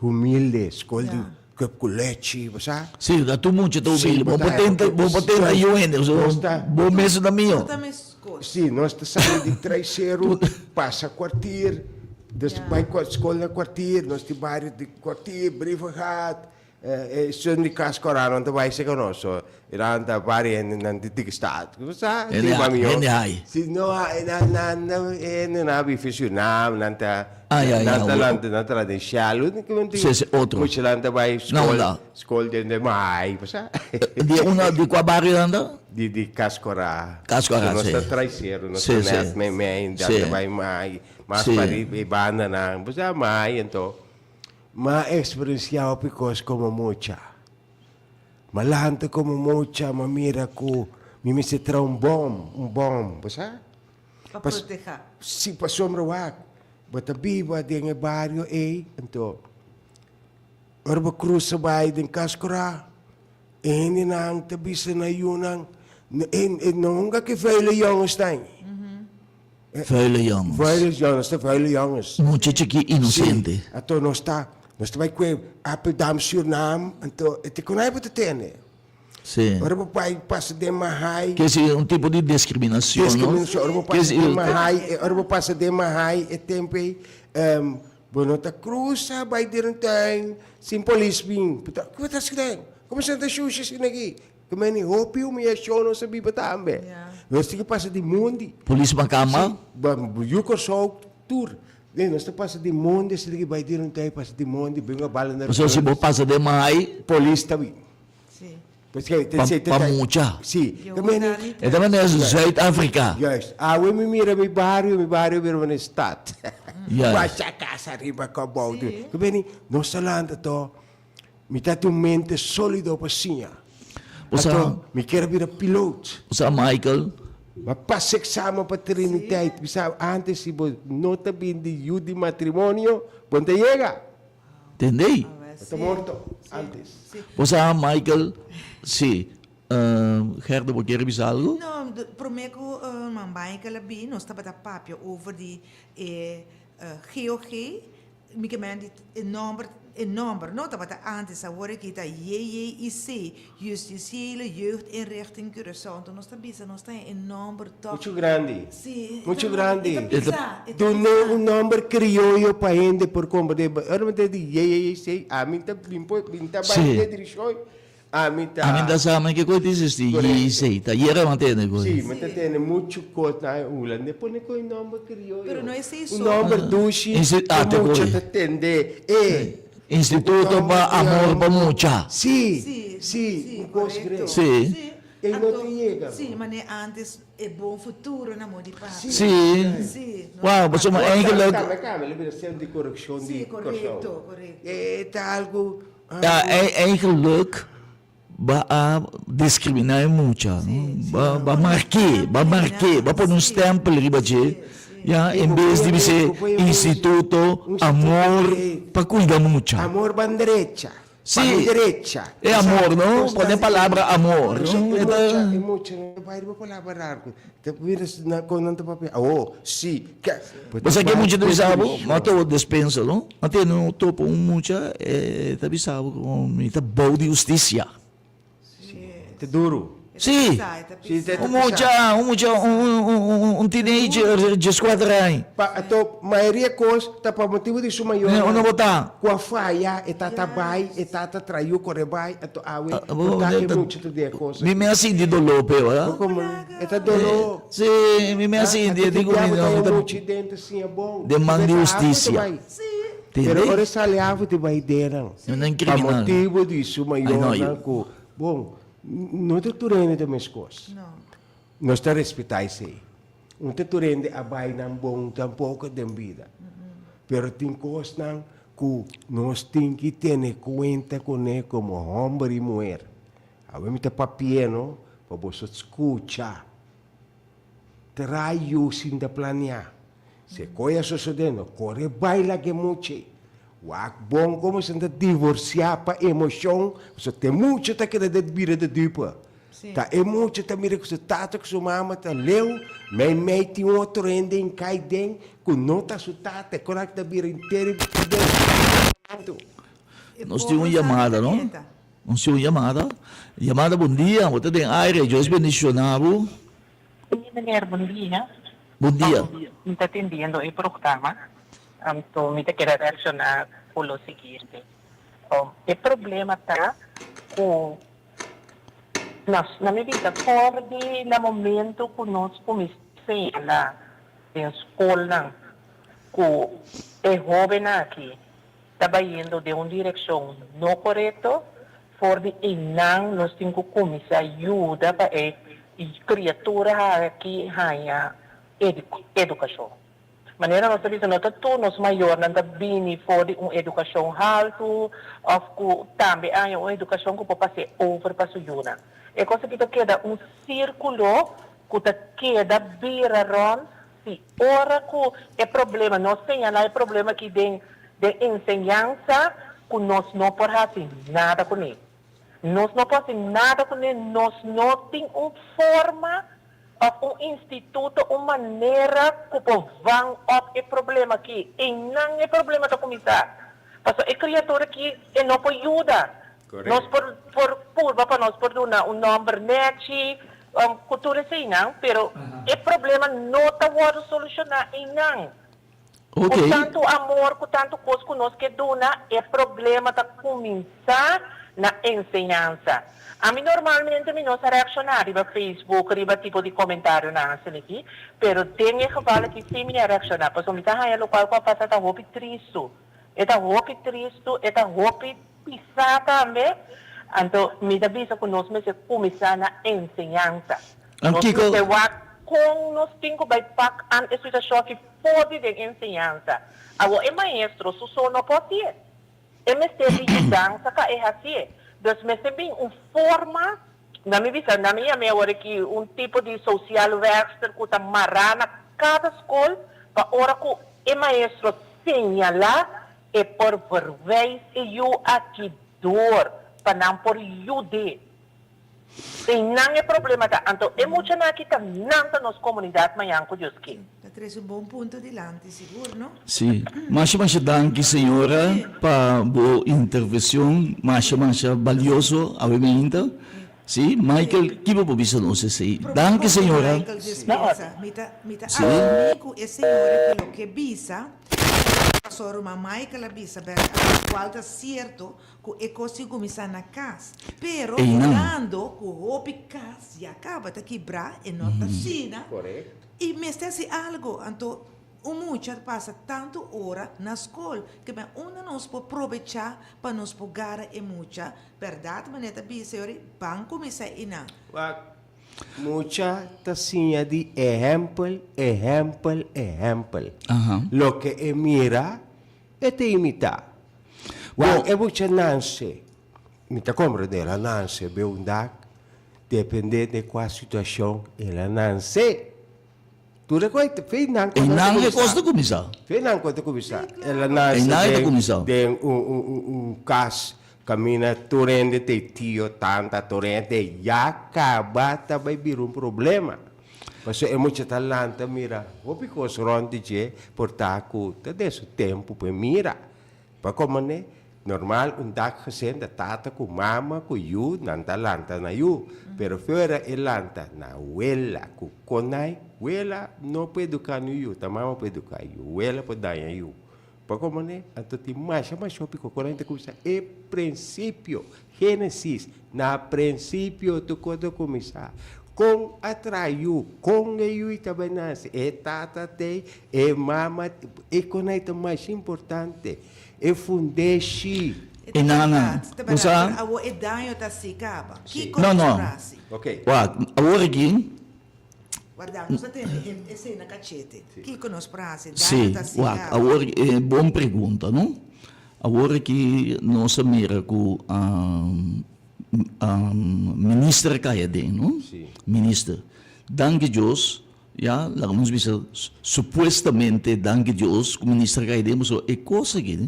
humilde, skol di Ja. kòp ku lechi, bo sa? Sí, da tur mucha ta Sí, humilde. bo Bo ta por tenta, bo por tenta Juist, yu hende, nos so ta. bo mes ta mihó. Tur ta meskos. Sí, nos ta sali di Traiseru, pasa kwartier, dus Ja. bai kwa skol na kwartier, nos tin bario di kwartier, Brievengat, E sun di cas cora nan ta bai seca nos so nan ta bari hende nan di dik staat bo sa Hende di mami yo hende hai. si no nan nan nan hende nan a bifi Surinam nan ta Ah ya ya nan ta lanta nan ta lanta den Shell Si si otro. Mucha nan ta bai Na skol unda? skol den den Maai bo sa. Di unda di cua bario nan ta? Di di cas cora. Cas cora Nos si. ta traisero nos Si ta si. net mei mei nan Si. ta bai Maai mas Si. pariba e banda nan bo sa Maai anto. M'a eksperensiá hopi kos komo mucha. M'a lanta komo mucha, m'a mira ku mi mester traha un bòm, un bòm, bo sa? Pa protehá. Si, pasobra wak, bo ta biba den e bario ei, anto ora bo krusa bai den Kaskurá, e hendenan ta bisa na yunan, e no hunga ku e vuile yònges ta ei. Vuile jongens. Vuile jongens, ta vuile jongens. Mucha chikí inosente. Sí, anto nos ta, nos ta bai kue Apeldoorn, Surinam, anto e te konai bo ta tene. Sí. Ora bo bai pasa den Mahai. Ke si un tipo di discriminacion, no? Discriminacion, ora bo pasa den Mahai, ora bo pasa den Mahai e tempo ei, bo no ta cruza bai den un tuin sin polis bin. Bo ta, Kico ta haci? Como esnan ta shushi asina aki? Ku meni hopi humiashon nos a biba tambe. Nos tin ku pasa di mondi. Polis makama? Si, yu Kòrsou tur. Nos ta pasa di mondi, asina ki bai dira un tei pasa di mondi, bin a bala na Pasobra si bo pasa den mai. Polis ta bin. Pa mucha. Si. Ku meni. E ta manera Zuid-Afrika. Juist. Awe mi mira mi bario, mi bario bira manera stad. Juist. Basha kas ariba kòbou. Ku meni nos ta lanta to. Mi ta tin un mente sólido pa siña. Bo sa. Anto, mi kier a bira piloot. Bo sa, Michael. Mi a pasa examen pa Triniteit. Mi sa, antes si bo no ta bin di yu di matrimonio, bo no ta yega. Tendey? Bo ta morto antes. Bo sa, Michael, si. Gerda, bo kier bisa algo? No, prome ku Michael a bin, nos tabata papia over di e GOG. Mi ke mende e nomber, e nomber no tabata antes, awor aki ta JJIC, Justitiële Jeugdinrichting Curaçao. Anto nos ta bisa nos ta e nomber toch. Mucho grandi. Si, Mucho grandi. E ta pisa, e ta Duna pisa. un nomber crioyo pa hende por comprende. Ora mi ta di JJIC, ami ta bin por, bin ta bai Si. den direccion. Ami ta. Ami ta sa men ke koe ta existi JIC. Ta yera mi a tende koe. Si, mi ta tende muchu kos na e Hulanda. E pone koe nomber krioyo. Pero no esei Un so. nomber dushi ku mucha ta tende. E. Instituto pa amor pa mucha. Si, si, un kos grei. Si. E no ta yega. Sí, mane antes e bon futuro na mon di papia. Sí. Sí. Wow, pasobra eigenlijk. Tambe cambia, lo bira centro di correccion di Sí, correcto, correcto. E ta algo. Ja, eigenlijk ba a discrimina e mucha, no? Ba ba marke, ba marke, ba pone un stempel riba dje, ya, en bes di bis'é instituto amor pa cuida mucha. Amor ban derecha. Sí, Ban derecha. e amor, no? Pone palabra amor, no? E mucha, e mucha no ta bai riba palabra largo. Ta mira na kon nan ta papia. Awo, sí, ke. Bo sa ke mucha ta bisa bo? Ma ta despensa, no? Ma tene un topo un mucha, e ta bisa bo ku mi ta bou di hustisia. Ta duru. Sí. Un mucha, un mucha, un teenager dieskuater aña. Pa anto mayoria kos ta pa motibu di su mayornan. Unda bo ta? Ku a faya, e tata bai, e tata trae yu kore bai, anto awe bo ta e mucha ta di e kos. Mi me a sinti doló p'e, wala? E ta doló. Sí, mi me a sinti, e di ku mi no ta. Den man di hustisia. Pero ora e sali afo ta bai denan. Pa motibu di su mayornan ku, bon, no ta tur hende ta meskos. Nos ta respetá esei. No ta tur hende a bai nan bon tampoko den bida. Pero tin kosnan ku nos tin ki tene kuenta kuné komo hòmber i muher. Awe mi ta papia no pa boso skucha. Trae yu sin ta planea. Si e koe a sosode no kore bai laga e mucha. Wak bon komo esnan ta divorsia pa emoshon pasobra te mucha ta keda den bira de dupe. Ta e mucha ta mira ku su tata ku su mama ta leu, mei mei tin otro hende in kai den ku no ta su tata e korak ta bira henter den. Nos tin un yamada no. Nos tin un yamada. Yamada bon dia, bo ta den aire, Dios bendiciona bo. Sí meneer, bon dia. Bon dia. Mi ta atendiendo e programa, anto mi ta kere reacciona cu lo siguiente. E problema ta cu na mi bista for di na momento cu nos cuminsa señala den scolnan cu e hobennan aki ta bayendo den un direccion no corecto, for di eynan nos tin cu cuminsa yuda pa e criatura aki haya educacion. Manera nos ta bisa no ta tur nos mayornan ta bini for di un educacion halto of cu tambe haya un educacion cu por pas'e over pa su yunan. E cos aki ta keda un circulo cu ta keda bira rond Si ora ku e problema, nos señalá e problema aki den den enseñansa ku nos no por hasi nada kuné. Nos no por hasi nada kuné, nos no tin un forma òf un instituto, un manera ku por van òp e problema aki. Einan e problema ta kuminsá. Pasobra e kriatura aki e no por yuda. Nos por por purba pa nos por duna un nòmber nèchi ku tur eseinan, pero e problema no ta wòrdu solushoná einan. Ku tantu amor, ku tantu kos ku nos ke duna, e problema ta kuminsá na enseñansa. Ami normalmente mi no sa reakshoná riba Facebook riba tipo di komentarionan asina aki, pero den e geval aki sí mi a reakshoná, pasobra mi ta haña lokual ku a pasa ta hopi tristu. E ta hopi tristu, e ta hopi pisá tambe. Anto mi ta bisa ku nos mester kuminsá na enseñansa. Nos mester wak kon nos tin ku bai pak an e situashon aki for di den enseñansa. Awor e maestro su so no por hasié. E mester di yudansa pa e hasié. Dus mester bin un forma, na mi bisa, na mi yam'é awor aki un tipo di sociaal werkster ku ta mará na kada skol pa ora ku e maestro señalá e por verwijs e yu aki door pa nan por yud'é. Einan e problema ta. Anto e muchanan aki ta nan ta nos komunidat mañan ku Dios ke. Ta trese un bon punto dilanti sigur, no? Sí. Masha masha danki señora pa bo intervencion masha masha balioso awe meinta. Sí, Michael, ki bo por bisa nos esei? Danki señora. Michael despensa. Mi ta mi ta asumí ku e señora ke loke bisa pasobra ruman Michael a bisa bèrdat kual ta sierto ku e kos tin kuminsá na kas. Pero mirando ku hopi kas ya kaba ta kibrá e no ta asina i mester hasi algo. Anto. Un mucha ta pasa tantu ora na skol ke men unda nos por probechá pa nos por gara e mucha, bèrdat manera ta bisa yori, ban kuminsá einan. Wak, mucha ta siña di ehèmpel, ehèmpel, ehèmpel. Loke e mira, e ta imitá. Wak, e mucha nanse, mi ta komprendé, el a nanse be un dak, dependé de kua situashon el a nanse. Tur e kos, fe nan kos ta kuminsá. E kos ta kuminsá. Fe nan kos ta kuminsá. El a nase den un kas kaminda tur hende ta e tio, tanta, tur hende ya kaba ta bai bira un problema. Pasobra e mucha ta lanta mira hopi kos rònt di dje por ta ku ta den su tempu pa e mira. Pa komo ne, normal un dak gezin ta tata ku mama ku yu nan ta lanta na yu, pero fuera e lanta na wela ku konai, wela no por eduka no yu, ta mama por eduka yu, wela por daña yu. Pa komo ne, anto tin masha masha hopi ku konai ta kuminsá e prinsipio, Genesis, na prinsipio tur kos ta kuminsá. Kon a traha yu, kon e yu ta bai nase, e tata t'ei, e mama, e konai ta masha importante, e fundeshi. E E nana, ta bo sa? bèrdat, pero awor e daño ta hasi kaba. Kiko No, nos no. por hasi? Ok. Wak, awor aki. Warda, nos ta tende e esei na kachete. Kiko nos por hasi? Daño Sí, ta hasi wak, kaba. awor, e bon pregunta, no? Awor aki nos a mira ku Minister a kai aden, no? Sí. Minister. Danki Dios, ya, laga nos bisa supuestamente danki Dios ku minister a kai aden, pasobra e kos aki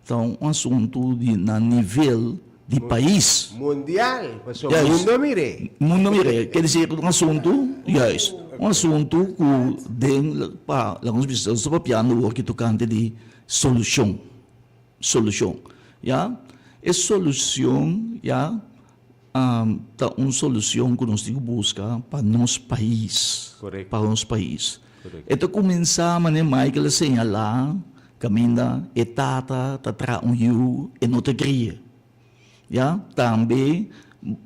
ta un asuntu di na nivel di pais. Mundial, pasobra mundo a mir'é. Mundo a mir'é, ke desir un asuntu, juist, un asuntu ku den pa, laga nos bisa, nos ta papiando awor aki tokante di solushon. Solucion, ya. E solucion, ya, ta un solucion cu nos tin cu busca pa nos pais. Correcto. Pa nos pais. Correcto. E ta cuminsa manera Michael a señala, caminda e tata ta traha un yiu, e no ta cria. Ya, tambe,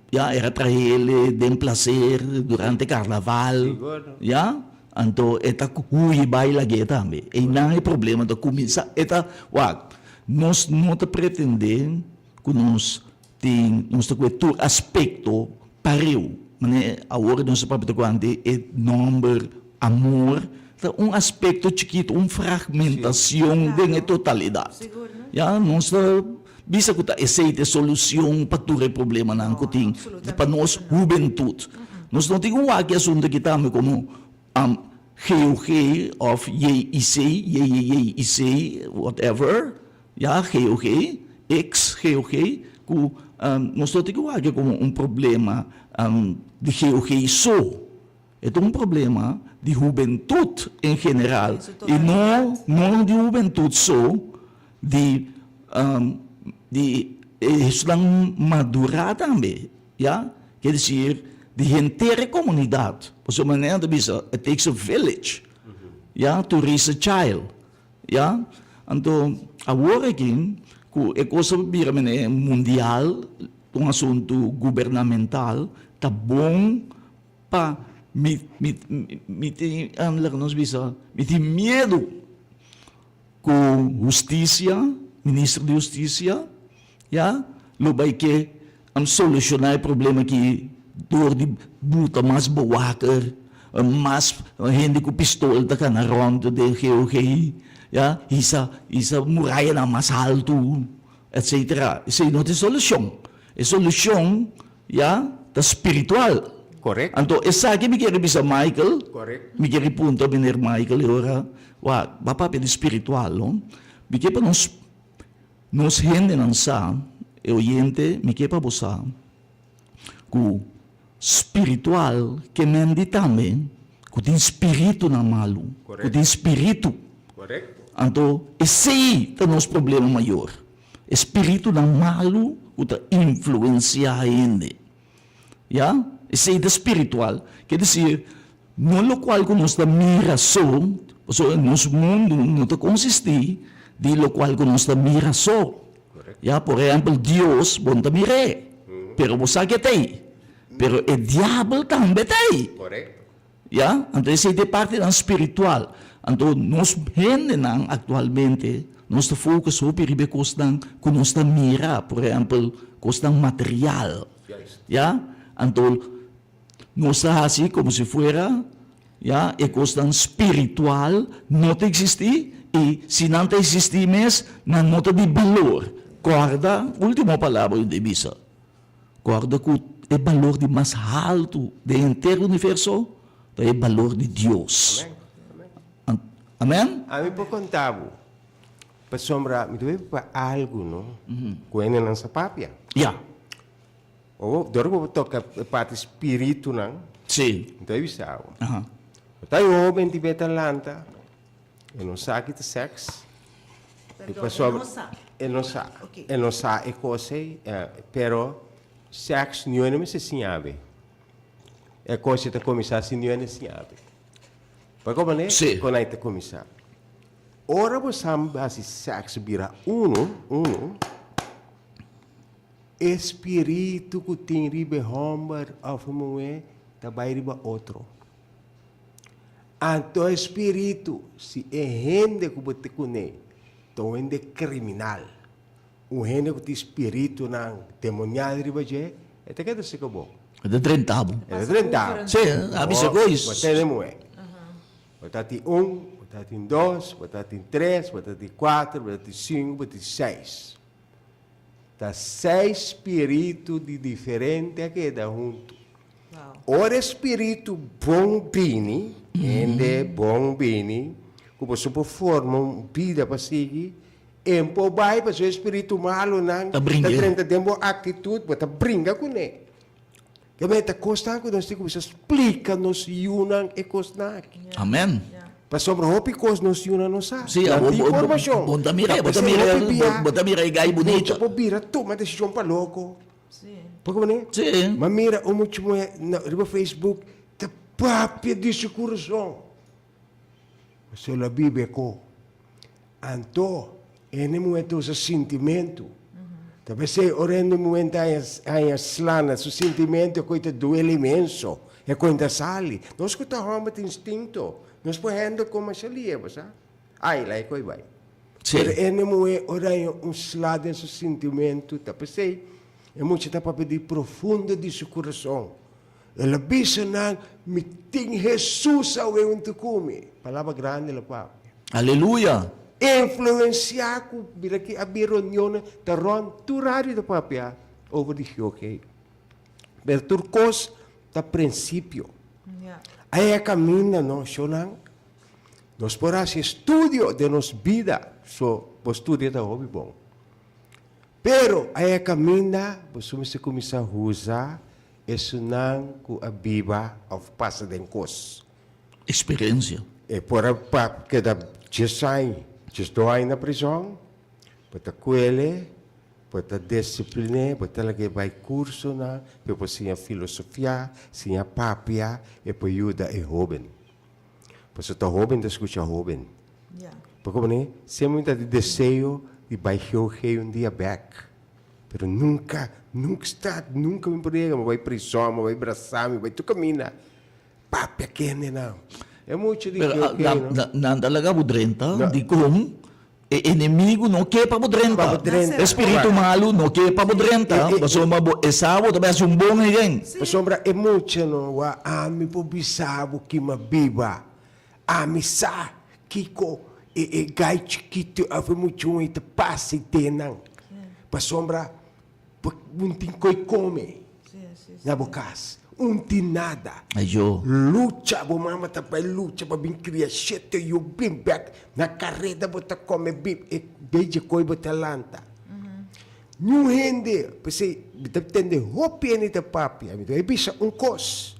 ya, era trahele den placer durante carnaval, ya, anto e ta hui bai lag'é tambe. Einan e problema ta cuminsa, e ta, wak, nos no ta pretende cu nos tin, nos ta cue tur aspecto pareu, manera awor nos ta papia tocante e nomber amor, ta un aspecto chikito, un fragmentacion den e totalidad. Ya, nos ta Bisa ku ta esei ta e solucion pa tur e problemanan ku tin pa nos hubentud. Nos no tin ku wak e asuntu aki tambe komo GOG of JIC, JJJIC, whatever, ya, GOG, ex GOG, ku nos no tin ku wak komo un problema di GOG so. E ta un problema di hubentud en general y no no di hubentud so, di di esnan madura tambe, ya, ke desir di henter e comunidad, pasobra manera nan ta bisa it takes a village, ya, to raise a child, ya, anto awor aki cu e cos a bira manera mundial, un asunto gubernamental, ta bon Pa mi mi mi tin laga nos bisa mi tin miedu ku hustisia minister di hustisia ya lo bai ke solushoná e problema aki dor di buta mas bewaker mas hende ku pistol ta kana rònt den GOG ya hisa hisa murayanan mas haltu etsetera esei no ta e solushon e solushon Ya, ta spiritual. Correcto. Anto esaki mi kere bisa Michael. Correcto. Mi kere puntra meneer Michael e ora, wak, bo a papia di spiritual, no? Mi ke pa nos, nos hendenan sa, e oyente, mi ke pa bo sa, ku spiritual ke men di tambe ku tin spiritunan malu, ku tin spiritu. Correcto. Anto esei ta nos problema mayor. E spiritunan malu ku ta influensiá hende. Ya, esei ta spiritual. Ke desir, no lokual ku nos ta mira so, pasobra nos mundu no ta konsistí di lokual ku nos ta mira so. Ya, por ehèmpel, Dios bo no ta mir'é, pero bo sa ke ta ei. Pero e diabel tambe ta ei. Ya, anto esei ta e partinan spiritual. Anto nos hendenan aktualmente nos ta focus hopi riba e kosnan ku nos ta mira, por ehèmpel kosnan material, ya. Anto nos ta hasi komo si fuera, ya, e kosnan spiritual no ta eksistí i si nan ta eksistí mes nan no ta di balor. Kòrda último palabra ku ta bisa. Kòrda ku e balor di mas haltu den henter universo ta e balor di Dios. Amen. Ami por konta bo, pasobra mi ta bai pa algu no ku hendenan sa papia. Ya. Ora dor ku bo toka e parti spiritunan, Si. mi ta bai bisa bo. Ta e hoben di beta lanta, e no sa ki ta sèks. Perdon, e no sa. E no sa. E no sa e kos ei, pero sèks niun hende mester siña be. E kos ei ta kuminsá si niun hende siña be. Por komo ne? Sí. Kon ei ta kuminsá. Ora bo sa hasi sèks bira unu, unu, e spiritu ku tin riba e hòmber òf e muhé ta bai riba otro. Anto e spiritu, si e hende ku bo ta kuné ta un hende kriminal, un hende ku tin spiritunan demonial riba dje, e ta keda seka bo. E ta drenta bo. E ta drenta bo. Sí, a bisa kois. Bo tene muhé. Bo ta tin un, bo ta tin dos, bo ta tin tres, bo ta tin kuater, bo ta tin sinku, bo tin seis. Ta seis spiritu di diferente a keda huntu. Ora e spiritu bon bini, hende bon bini, ku boso por forma un bida pa sigui, e por bai pasobra e spiritu malunan Ta ta bringa. drenta den bo aktitut, bo ta bringa kuné. Ke mei ta kosnan ku nos tin kuminsá splika nos yunan e kosnan aki. Amen. Pasobra hopi kos nos yunan no sa. Sí, Nan bo, tin bo, bo, informashon. bo ta mira, Ta bo ta p'esei mira, hopi bia bo ta mira e gai mucha bunita. por bira tuma desishon pa loko. Por como ne? Sí. Ma mira un mucha muher na riba Facebook ta papia di su corazon. Pasobra lo a biba e ko. Anto hende muher ta usa sintimentu. Ta p'esei ora hende muher ta haña haña sla na su sintimentu e koe ta duele inmenso. E koe ta sali. Nos ku ta homber ta instinto. Nos por handle kon masha lie, bo sa. Ai, lae koe bai. Sí. Pero hende muhé ora haña un sla den su sintimentu, ta p'esei e mucha ta papia di profundo di su kurason. El a bisa nan, Mi tin Hesus awe huntu ku mi. Palabra grandi el a papia. Aleluya! Influensiá ku mira ki a bin reunionnan ta rònt tur radio ta papia over di GOG. Pero tur kos ta prinsipio. Ai a kaminda no, shownan. Nos por hasi estudio den nos bida, so bo studia ta hopi bon. Pero aya kaminda boso mester kuminsá usa esunnan ku a biba òf pasa den kos. Eksperensia. E por a keda djes aña, djes dos aña na prizòn, bo ta kuele, bo ta disiplin'é, bo ta lag'é bai kursonan pa e por siña filosofia, siña papia, e por yuda e hóben. Pasobra ta hoben ta skucha hoben. Por como ne, semper mi ta di deseo di bai GOG un dia bek. Pero nunca, nunca sta, nunca mi por yega. Mi bai prison, mi bai brasa, mi bai tur caminda. Papia kende nan. E mucha di Pero GOG, no? Nan ta laga bo drenta, No. dikon E enemigu no ke pa bo drenta. Pa bo drenta. E spiritu malu no ke pa bo drenta, E, e, pasobra bo e sa bo ta bai hasi un bon hegen. Pasobra e mucha no wak ami por bisa bo kima biba. Ami sa kiko e e gai chikitu of e muchun ei ta pasa i den nan. Pasobra bo un tin koi kome na bo kas. Un tin nada. Ayo. Lucha, bo mama ta bai lucha pa bin kria shete yu bin bek na kareda bo ta kome bib e beje koi bo ta lanta. Niun hende, p'esei mi ta tende hopi hende ta papia, mi ta bai bisa un kos.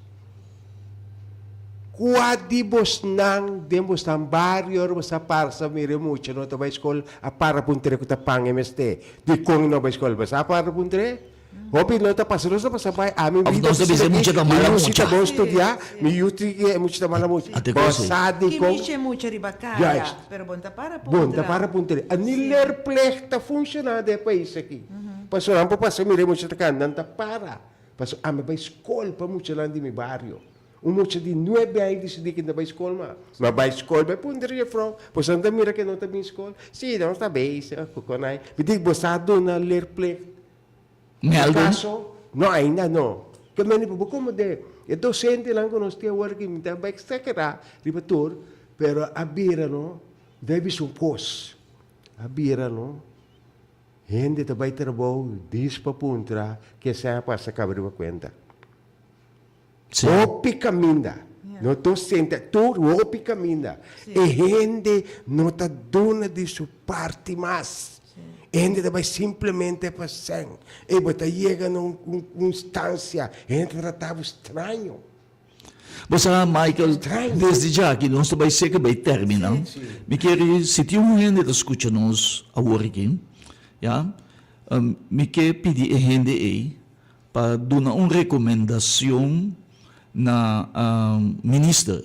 Kua di bosnan den bosnan bario ora bos ta parsa mira e mucha no ta bai skol a para puntr'é ku ta pan e mester? Dikon e no bai skol? Bos a para puntr'é? Hopi no ta pasa, nos ta pasa bai, ami Of vida nos ta bisa e mucha ta mala mi yu si ta mucha. bon studia, mi yu ti e mucha ta mala mucha. Ate Bo kosi. sa Ki dikon. mishi mucha riba kaya, Juist. pero bon ta para Bon ta puntra. para puntra. A ni leerplicht ta funciona den e pais aki. Pasobra nan por pasa mira e mucha ta kanta, nan ta para. Pasobra ami bai skol pa muchanan di mi bario. Un mucha di nuebe aña disidí ku e ta bai skol ma. Ma bai skol bai puntra jefrou, boso no ta mira ku e no ta bin skol? Sí, nos ta bezig ku konai. Mi di, bo sa duna leerplicht? Melden? Akaso? No, ainda no. Ke meni pa bo komo de e dosentenan ku nos tin awor aki, mi ta bai eksagerá riba tur, pero a bira no, mi ta bisa un kos, a bira no, hende ta bai trabou dis pa puntra ke esei a pasa kaba riba kuenta. Sí. Hopi kaminda. No docente, tur hopi kaminda. E hende no ta duna di su parti mas. E hende ta bai simplemente pa sèn. E bo ta yega na un un instancia, e hende ta trata bo straño. Bo sa, Michael, Straño. desde djaki nos ta bai seka bai termina. Mi kier si tin un hende ta skucha nos awor aki, ya, mi ke pidi e hende ei Pa duna un recomendacion na Minister,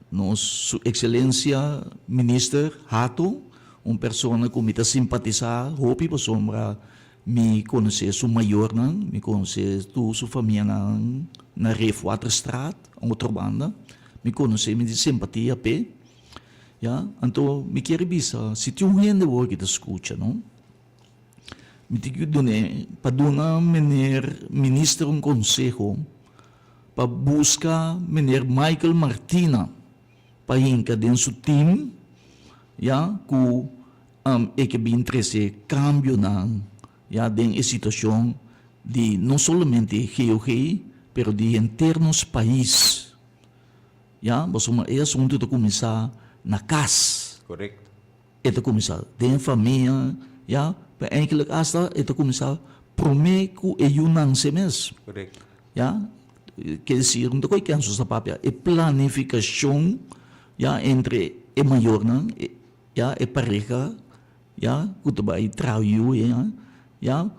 nos Su Excelencia Minister Hato, un persona cu mi ta simpatisa hopi pasobra mi conoce su mayornan, mi conoce tur su famianan na Ref Waterstraat, otro banda, mi conoce, mi tin simpatia p'e, ya, anto mi kier bisa si tin un hende awor ki ta scucha no. Mi tin ku dun'é pa duna meneer minister un konseho pa buska meneer Michael Martina pa hinka den su team ya ku e ke bin trese kambionan ya den e situashon di no solamente GOG pero di henter nos pais ya pasobra e asuntu ta kuminsá na kas. Korekto. E ta kuminsá den famia, ya, pero eindelijk asta e ta kuminsá promé ku e yu nanse mes. Korekto. Ya, ke desir, no ta koe ken nos ta papia, e planifikashon, ya, entre e mayornan, ya, e pareha, ya, ku ta bai traha yu, ya, ya,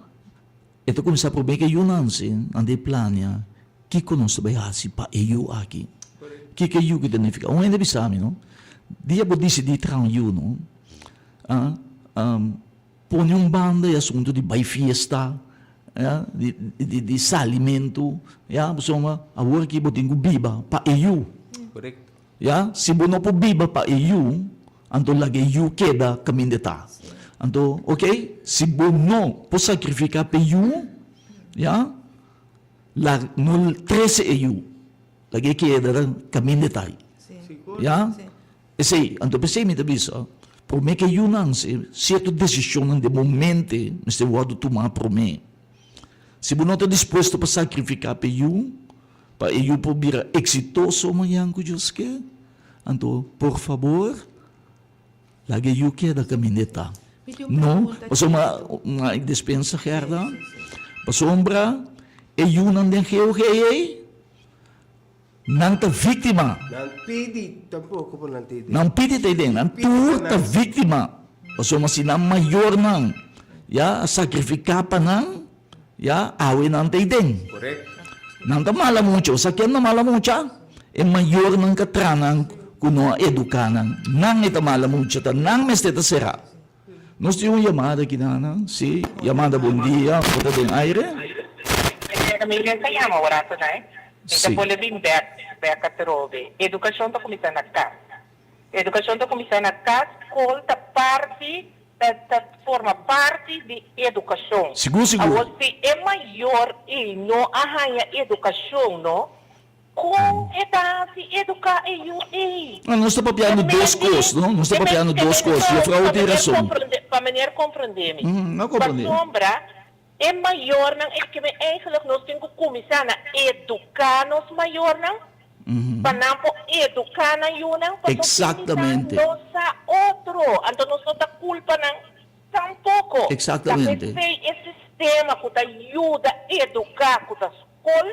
e ta kuminsá promé ku e yu nanse, nan ta e plania kiko nos ta bai hasi pa e yu aki. Kiko e yu ki ta nifiká? Un hende bisa mi, no, dia bo disidí traha un yu, no, pone un banda e asuntu di bai fiesta, ya, di, di, di salimentu, ya, pasobra awor aki bo tin ku biba pa e yu. Ya, si bo no por biba pa e yu, anto laga e yu keda kaminda e ta. Anto, ok, si bo no por sakrifiká pa e yu, ya, laga, no trese e yu. Laga e keda kaminda e ta ei. Ya? Esei, anto p'esei mi ta bisa, promé ku e yunan si sierto desishonnan den bo mente mester wòrdu tumá promé. Si bo no ta dispuesto pa sakrifiká pa e yu, pa e yu por bira eksitoso mañan ku Dios ke, anto por fabor laga e yu keda kaminda e ta. No, pasobra, dispensa Gerda, pasobra e yunan den GOG ei, Nan ta víktima. Nan pidi tampoko pa nan tei den. Nan pidi tei den. Nan tur ta víktima. Pasobra si nan mayornan ya a sakrifiká pa nan, ya awe nan tei den. Korekto. Nan ta mala mucha. Bo sa ken ta mala mucha? E mayornan ka traha nan ku no a eduká nan. Nan e ta mala mucha. Ta nan mester ta será. Nos tin un yamada aki nan, si, yamada bon dia, bo ta den aire? Mi mes a yama un rato nai, mi ta bolbe bin bek, bek atrobe. Edukashon ta kuminsá na kas. Edukashon ta kuminsá na kas, skol ta parti, ta ta forma parti di edukashon. Sigur, sigur. Awor si e mayor ei no a haña edukashon no, Kon e ta hasi eduká e yu ei? No, nos ta papiando dos kos, no? Nos ta papiando dos kos. Jufrou tin rason. Pa meneer komprendé mi. No komprendé. Pasobra e mayornan e ke men eigenlijk nos tin ku kuminsá na eduká nos mayornan pa nan por eduká nan yunan pasobra Exactamente. no sa otro. Anto nos no ta kulpa nan tampoko. Exactamente. Ta p'esei e sistema ku ta yuda eduká ku ta skol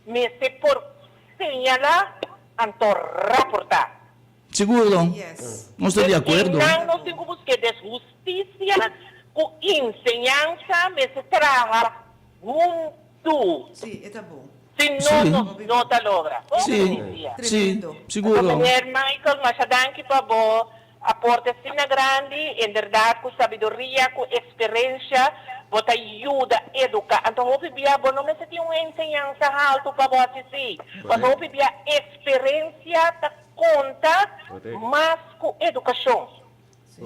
Mester por señalá anto raportá. Sigur lo. Nos ta di akuerdo. Den nan nos tin ku busk'é des hustisia ku enseñansa mester traha huntu. Sí, e ta bon. Si no nos no ta logra. Sí, sí, sigur lo. Meneer Michael, masha danki pa bo. aporte asina grandi, inderdaad ku sabiduria, ku eksperensia bo ta yuda eduká. Anto hopi bia bo no mester tin un enseñansa haltu pa bo hasi esei, pasobra hopi bia eksperensia ta konta mas ku edukashon.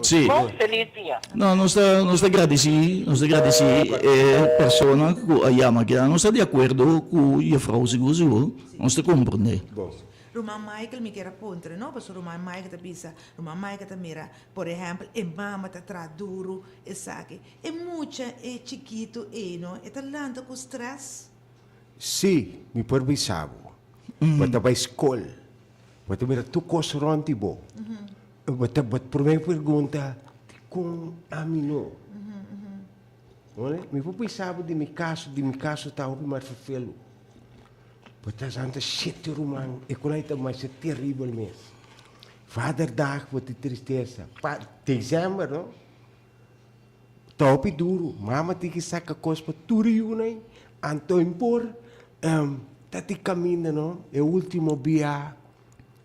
Sí. Bon, feliz dia. No, nos ta, nos ta gradisí, nos ta gradisí e persona ku a yama keda. Nos ta di akuerdo ku jefrou sigur sigur. Nos ta komprendé. Bon. Ruman Michael mi kier a puntra no, pasobra ruman Michael ta bisa, ruman Michael ta mira, por ehèmpel, e mama ta traha duru esaki. E mucha e chikitu ei no, e ta lanta ku strès? Sí, mi por bisa bo. Bo ta bai skol, bo ta mira tur kos rònt di bo. Bo ta bo promé pregunta, dikon ami no? Mi por bisa bo di mi kaso, di mi kaso ta hopi mas ferfelu. Bo ta santa shete ruman, e ku nan ta masha teribel mes. Vaderdag bo tin tristesa, pa december no, ta hopi duru, mama tin ki saka kos pa tur e yunan, anto e por ta tin kaminda no, e ultimo bia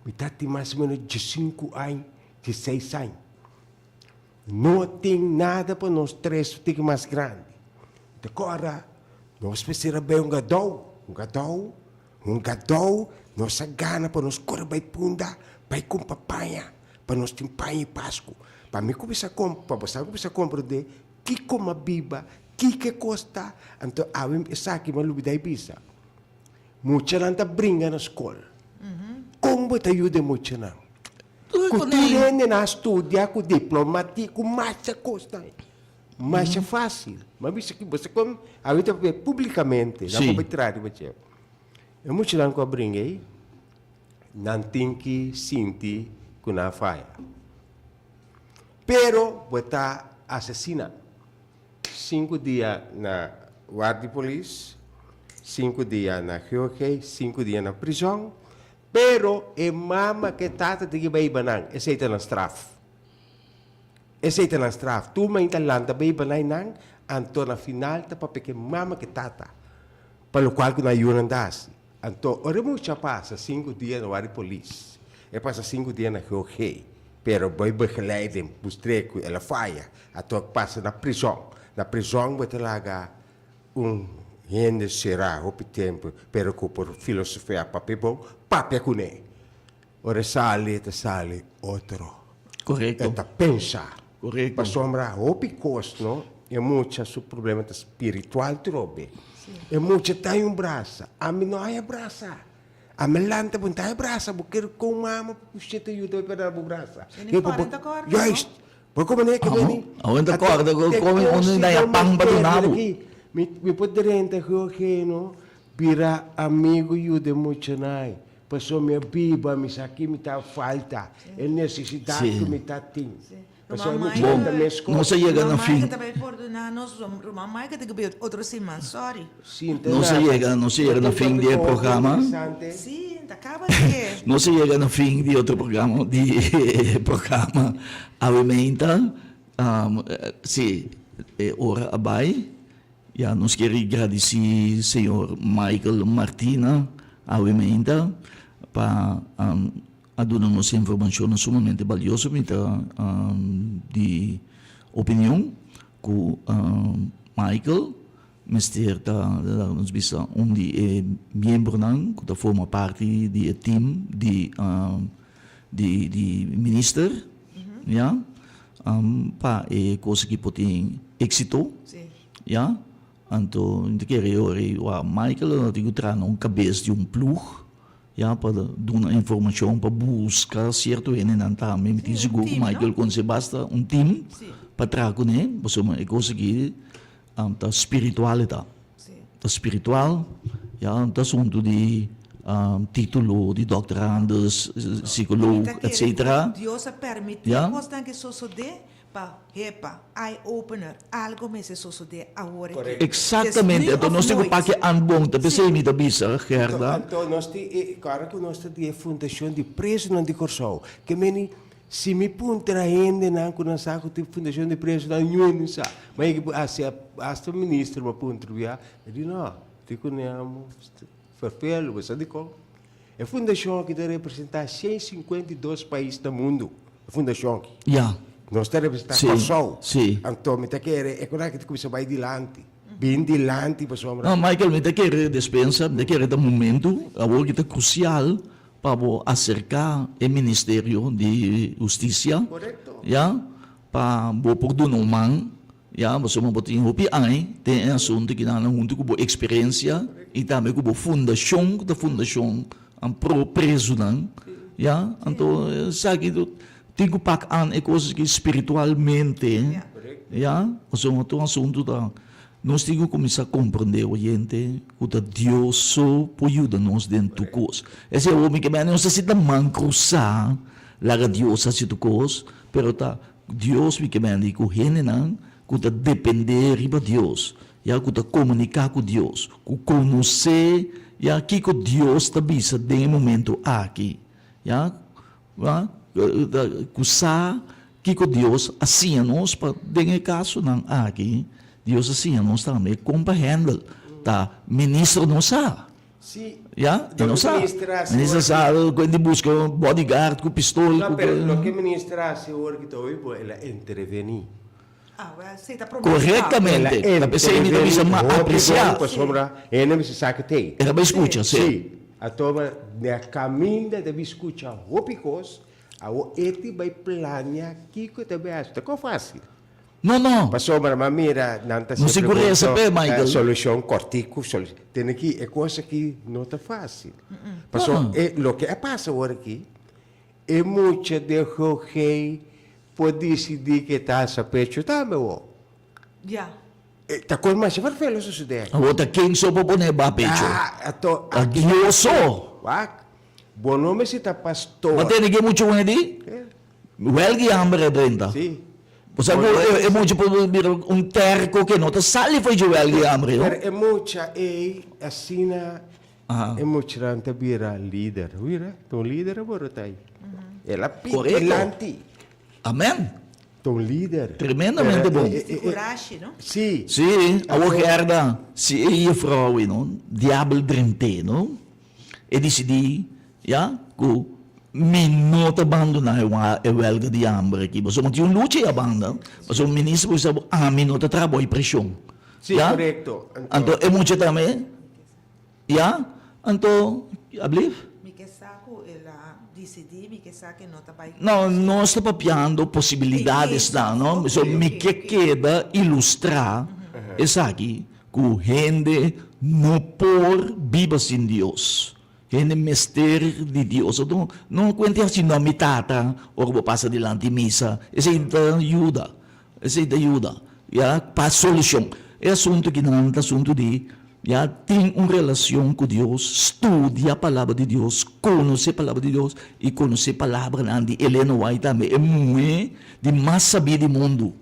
Mi ta tin mas o menos diesinku añ, dieseis añ. No tin nada pa nos tres tiki mas grandi. Mi ta kòrda nos mester a bai un gadou, un gadou, un gadou, nos a gana pa nos kore bai punda, bai kumpra paña, pa nos tin paña i Pasku. Pa mi kuminsá kom, pa bo sa kuminsá komprendé kiko m'a biba, kiko e kos ta, anto awe esaki m'a lubidá i bisa. Muchanan ta bringa na skol. Kon bo ta yuda e muchanan? Ku tur hende nan a studia ku diploma ti ku masha kosnan. Masha fásil. Mi a bisa ki bo sa kon awe ta papia públikamente. Nan por bai traha riba dje. E muchanan ku a bringa ei, nan tin ki sinti ku nan a faya. Pero bo ta asesina. Sinku dia na ward di polis, sinku dia na GOG, sinku dia na prizon, pero e mama ku e tata tin ki bai banan, esei ta nan straf. Esei ta nan straf. Tur mainta lanta bai banai nan, anto na final ta papia ku e mama ku e tata, pa lokual ku nan yunan ta hasi. Anto ora e mucha pasa sinku dia na ward di polis, e pasa sinku dia na GOG, pero bo e begeleiding mustr'é ku el a faya, anto e pasa na prizòn. Na prizòn bo ta laga un hende será hopi tempu, pero ku por filosofia papia bon, papia kuné. Ora e sali, e ta sali otro. Korekto. E ta pensa. Korekto. Pasobra hopi kos, no? E mucha su problema ta spiritual trobe. E mucha ta un brasa. Ami no haya brasa. Ami lanta bo no ta haya brasa. Bo kere kon mama ku shit ta yuda bo pa dal bo brasa. Ni kòrda ta kòrda, no? Juist. Bo komo ne ke beni? Awor ta kòrda ku komo unu na ya pan pa duna bo. Mi por drenta geogeno bira amigo yuda e muchanan. Pasobra mi a biba, mi sa ki mi ta falta, e nesesidat ku mi ta tin. Pasobra e mucha nan ta mes kos. Nos a yega na Ruman fin. Maaike ta bai pordoná nos, ruman Maaike ta ke otro siman, sorry. Nos a yega, nos a yega na fin di e programa. Sí, ta kaba di ke. Nos a yega na fin di otro programa, di e programa Awe Meinta. Sí, e ora a bai. Ya nos kier gradisí señor Michael Martina awe meinta pa a duna nos informashonnan sumamente balioso. Mi ta di opinion ku Michael mester ta laga nos bisa un di e miembronan ku ta forma parti di e team di di minister ya pa e kos aki por tin éksito. Ya, anto mi ta kere ora ei wak Michael lo tin ku traha na un kabes di un ploeg, ya, pa duna informashon, pa buska sierto hendenan tambe. Mi tin sigur ku Michael konse basta un tim pa traha kuné, pasobra e kos aki ta spiritual e ta. Ta spiritual, ya, no ta asuntu di titulo di doktorandus, psikoloog, etsetera. Mi ta kere ku Dios a permití kosnan ke sosodé Pa hepa, eye opener, algo mester sosodé awor aki. Exactamente, anto nos tin cu paki an bon, ta pesey mi ta bisa, Gerda. Anto nos tin e, ora cu nos ta di e Fundashon di Presonan di Kòrsou, ke meni si mi puntra hendenan cu nan sa cu tin Fundashon di Presonan, niun hende sa. Ma e hasi hasta minister bo a puntra bia, e di no, tin cu neamo ferfelu, bo sa dikon? E fundashon aki ta representa 152 pais na mundu. E fundashon aki. Ya. Nos ta representá Sí, Kòrsou. sí. Anto mi ta kere e kos aki ta kuminsá bai dilanti. Bin dilanti pasobra. No, Michael, mi ta kere despensa, mi ta kere ta momento awor ki ta krusial pa bo aserká e Ministerio di Hustisia. Korekto. Ya, pa bo por duna un man, ya, pasobra bo tin hopi aña den e asuntu kinan huntu ku bo eksperensia i tambe ku bo fundashon ku ta fundashon Pro prezunan, ya, anto esaki tin ku pak an e kos aki spiritualmente, ya, pasobra tur asuntu ta, nos tin ku kuminsá komprendé oyente ku ta Dios so por yuda nos den tur kos. Esei awor mi ke mende nos ta sinta man krusá laga Dios hasi tur kos, pero ta Dios mi ke mende ku hendenan ku ta dependé riba Dios, ya ku ta komuniká ku Dios, ku konosé ya kiko Dios ta bisa den e momento aki, ya, ku sa kiko Dios a siña nos pa den e kasonan aki, Dios a siña nos tambe kon pa handle, ta minister no sa. Sí, Ya, e no loke sa. minister hasi Minister ora sa ki. ku di buska un bodyguard ku pistol No, ku pero loke minister hasi ora ki ta obi bo, el a intervení. Ah, wel, sí, ta promé stap. Korektamente. El a Ta p'esei mi ta bisa intervení ma hopi apresiá. bon pasobra hende mester sa ke t'ei. E ta bai skucha, sí. Sí, a toma na kaminda ta bin skucha hopi kos, awor e tin bai plania kiko e ta bai hasi. Ta kon fásil. No, no. Pasobra m'a mira nan ta No siempre sigur'é punto esapé, Michael. solushon kòrtiku, solu, tene ki e kos aki no ta fásil. Pasobra e loke a pasa awor aki, e mucha den GOG Por disidí ke ta hasa pecho tambe wo. Ya. E ta kon masha ferfelo sosodé. Awor ta ken so por pone ba pecho? Ah, ato. Ta Dios so. Wak, bo no mester ta pastor. Bo tende ke mucha wende di? Wèlga i hamber e drenta. Si. Bo sa ku e mucha por bira un tèrko ke no ta sali for dje wèlga i hamber, no? Pero e mucha ei asina e muchanan ta bira lider. Mira, ta un lider awor ta ei. El a pidi dilanti. Amen. Ta un lider. Tremendamente bon. Tin kurashi, no? Si. Si, awor Gerda, si e jefrou ei, no, diabel drent'é, no, e disidí, ya, ku mi no ta bandoná e wèlga di hamber aki, pasobra tin un lucha ei abanda, pasobra minister por bisa bo, ami no ta traha bo ei preshon. Si, korekto. Anto e mucha tambe. Ya, anto, ablief? Mi ke sa ku el a disidí, mi ke sa ku e no ta bai. No, nos ta papiando posibilidadesnan, no? So mi ke keda ilustrá esaki ku hende no por biba sin Dios. Hende mester di Dios. Anto, no kuenta haci no mi tata ora bo pasa dilanti misa. Esei ta yuda. Esei ta yuda, ya, pa solucion. E asunto kinan ta asunto di, ya, tin un relacion cu Dios, studia Palabra di Dios, conoce Palabra di Dios y conoce palabranan di Elena White tambe, e muhe di mas sabi di mundo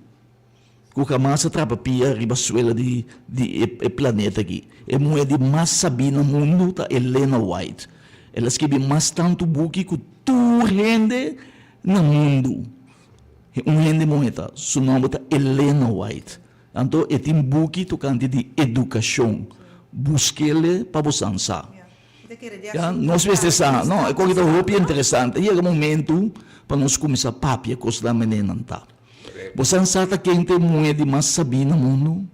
cu hamas a trapa pia riba suela di di e planeta aki. E muhe di mas sabi na mundo ta Elena White. El a skibi mas tanto buki cu tur hende na mundo. Un hende muhé ta, su nòmber ta Elena White. Anto e tin buki tokante di edukashon. Busk'el pa bo san sa. Ya, nos mester sa. No, e koki ta hopi interesante. A yega momentu pa nos kuminsá papia kosnan manera nan ta. Bo san sa ta ken ta e muhé di mas sabí na mundu?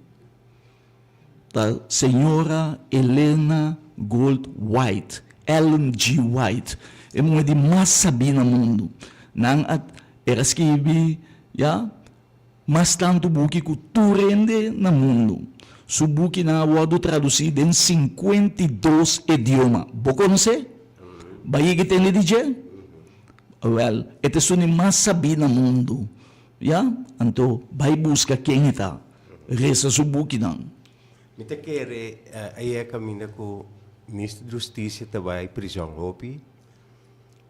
Ta señora Elena Gold White, Ellen G. White, e muhé di mas sabí na mundu. Nan a era skibi, ya, mas tantu buki ku tur hende na mundu. Su bukinan a wòrdu tradusí den 52 idioma. Bo konosé? Bo a yega tende di dje? Wèl, e ta esun di mas sabí na mundu. Ya, anto bai buska ken e ta. Resa su bukinan. Mi ta kere ayer kaminda ku Minister di Hustisia ta bai prizòn hopi,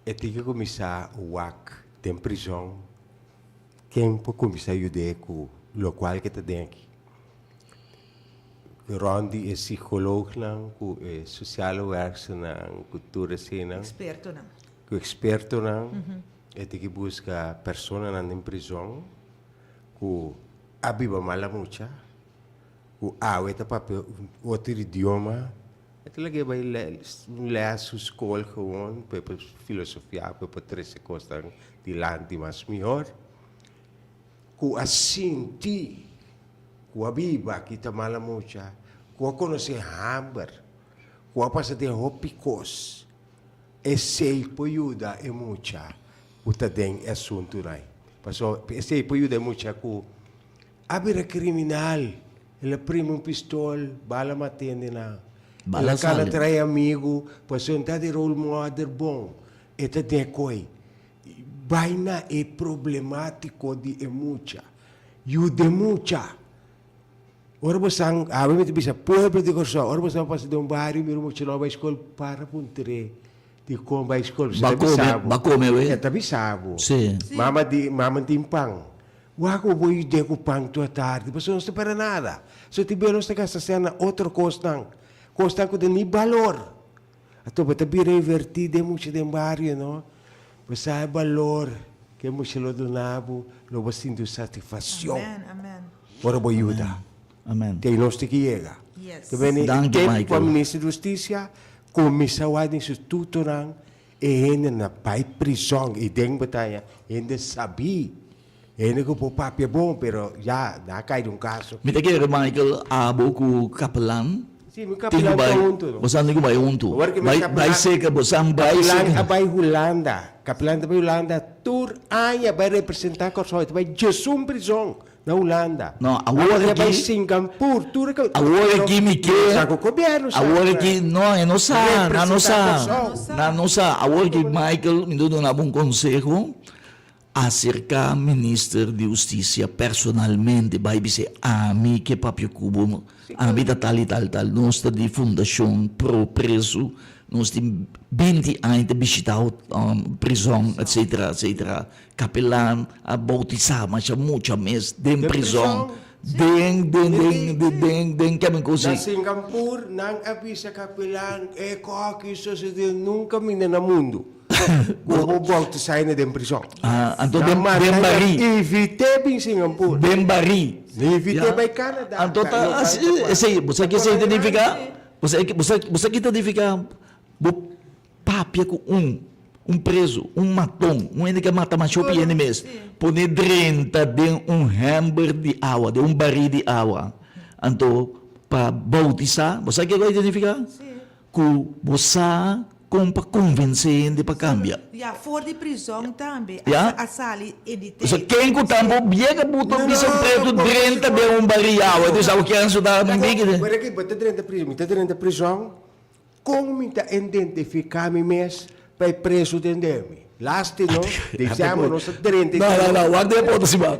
e tin ke kuminsá wak den prizòn ken por kuminsá yud'é ku lokual ke ta den aki. Rònt di e psikoloognan ku e sosiale werksternan ku tur eseinan. Ekspertonan. Ku ekspertonan e tin ke buska personanan den prizòn ku a biba mala mucha, ku awe ta papia un otro idioma. E ta lag'é bai les su skol gewoon pa e por filosofiá, pa e por trese kosnan dilanti mas mihor. Ku a sinti ku a biba aki ta mala mucha, ku a konosé hamber, ku a pasa den hopi kos, esei por yuda e mucha ku ta den e asuntunan. Pasobra esei por yuda e mucha ku a bira kriminal, el a primi un pistol, bala mat'é nan. El a kana trae amigu, pasobra e ta di role model bon, e ta den e koi. Bai na e problemátiko di e mucha. Yuda e mucha. Ora bo san, awe mi ta bisa pueblo di Kòrsou, ora bo san pasa den un bario mira un mucha no bai skol, para puntr'é dikon bai skol. Ba kome, ba kome we. E ta bisa bo. Sí. Mama di, mama tin pan. Wak bo por yud'é ku pan tur tardi, pasobra nos ta perde nada. So tin bes nos ta gasta sèn na otro kosnan, kosnan ku ta ni balor. Anto bo ta bira invertí den mucha den bario no. Bo sa e balor ku e mucha lo duna bo, lo bo sinti un satisfakshon ora bo yuda. Amen. Te nos tin ki yega. Yes. Ta bini e Danki, tempu pa Michael. Minister di Hustisia kuminsá wak den institutonan e hende na bai prizòn i den bataya hende sabí, hende ku por papia bon pero ya nan a kai den un kaso. Mi ta kere Michael abo ku kapelan Sí, mi tin ku kapelan ta bai huntu no. bosan tin ku bai huntu Awor ki mi bai kapelan bai seka bosan bai kapelan seka. a bai Hulanda kapelan ta bai Hulanda tur aña bai representá Kòrsou e ta bai djesun prizòn na Hulanda No awor e ta bai aki Singapur tur e awor pero aki mi ke sa ku gobièrnu sa awor ku aki no e no sa nan no representá sa Kòrsou. nan no sa awor aki Michael mi ta duna bo un konseho Aserká Minister di Hustisia personalmente bai bis'é ami ke papia ku bo, ami ta tal i tal tal, nos ta di Fundashon Pro Prezu, nos tin binti aña ta bishitá prizòn etsetera etsetera, kapelan a boutisá masha mucha mes den prizòn, den den den den den keme kos Na Singapur nan a bisa kapelan e koki sosodé nunka mira na mundu. Ku bo boutisá hende den prison. Ah, anto den, den barí. Invité bin Singapur. Den barí. Invité bai Canada. Anto ta así, esei, bo sa ki esei ta nifiká? Bo sa, bo sa, bo sa ki ta nifiká? Bo papia ku un, un prezu, un maton, un hende ku a mata masha hopi hende mes, pone drenta den un hèmber di awa, den un barí di awa. Anto pa boutisá, bo sa kiko ta nifiká? Ku bo sa kon pa konvensé hende pa kambia. Ya, for di prizòn tambe Ya. a sali e di Pasobra tei. ken ku tampo biega buta bisa un pretu drenta den un barí awa, e ta bisa ken su ta biki den. Wor aki bo ta drenta prizòn, mi ta drenta prizòn, kon mi ta identifiká mi mes pa e prezu tende mi? Lasti no, december nos ta drenta. No, no, no, wak den e porta si ba.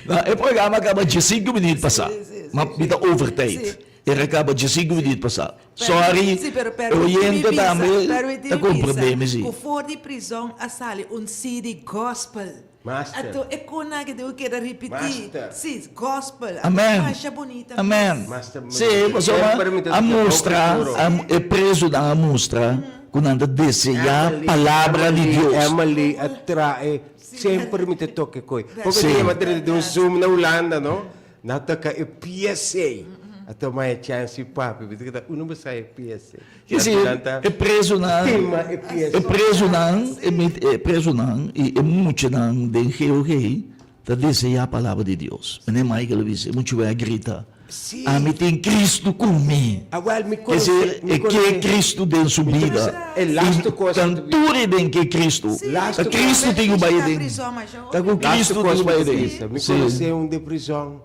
No, e programa a kaba diesinku minüt pasá, ma mi ta over tijd. Era kaba djesinku minuut pasá. Sorry, e oyente tambe ta komprendé mi si. Ku for di prizon a sali un CD gospel. Master. Anto e konan aki tin ku keda ripití. Master. Si, gospel. Anto Amen. masha bunita mes. Amen. Master, Sí, pasobra a mustra, e prezunan a mustra ku nan ta deseá palabra di Dios. Emily a trae, semper mi ta toka e koi. Poko Sí. dia mi a drenta den un Zoom na Hulanda, no? Na toka e PSA. A toma e chance papi. Mi ta keda uno bo sa e PSA. Ke si e prezunan, Stima e PSA. e prezunan, e prezunan i e muchanan den GOG ta desea palabra di Dios. Meneer Michael a bisa, e mucha bai a grita, Si. Ami tin Cristo ku mi. Awel mi Ke konosé, si mi e ke konosé. Cristo den su Mi ta bida. bisa e lastu I kos tan ku ta tur den ke Cristo. Lastu Ta Cristo tin ku bai aden. Ta ku Lastu Cristo kos tin ku ku bai ta aden. bisa. Mi Si. konosé un den prizòn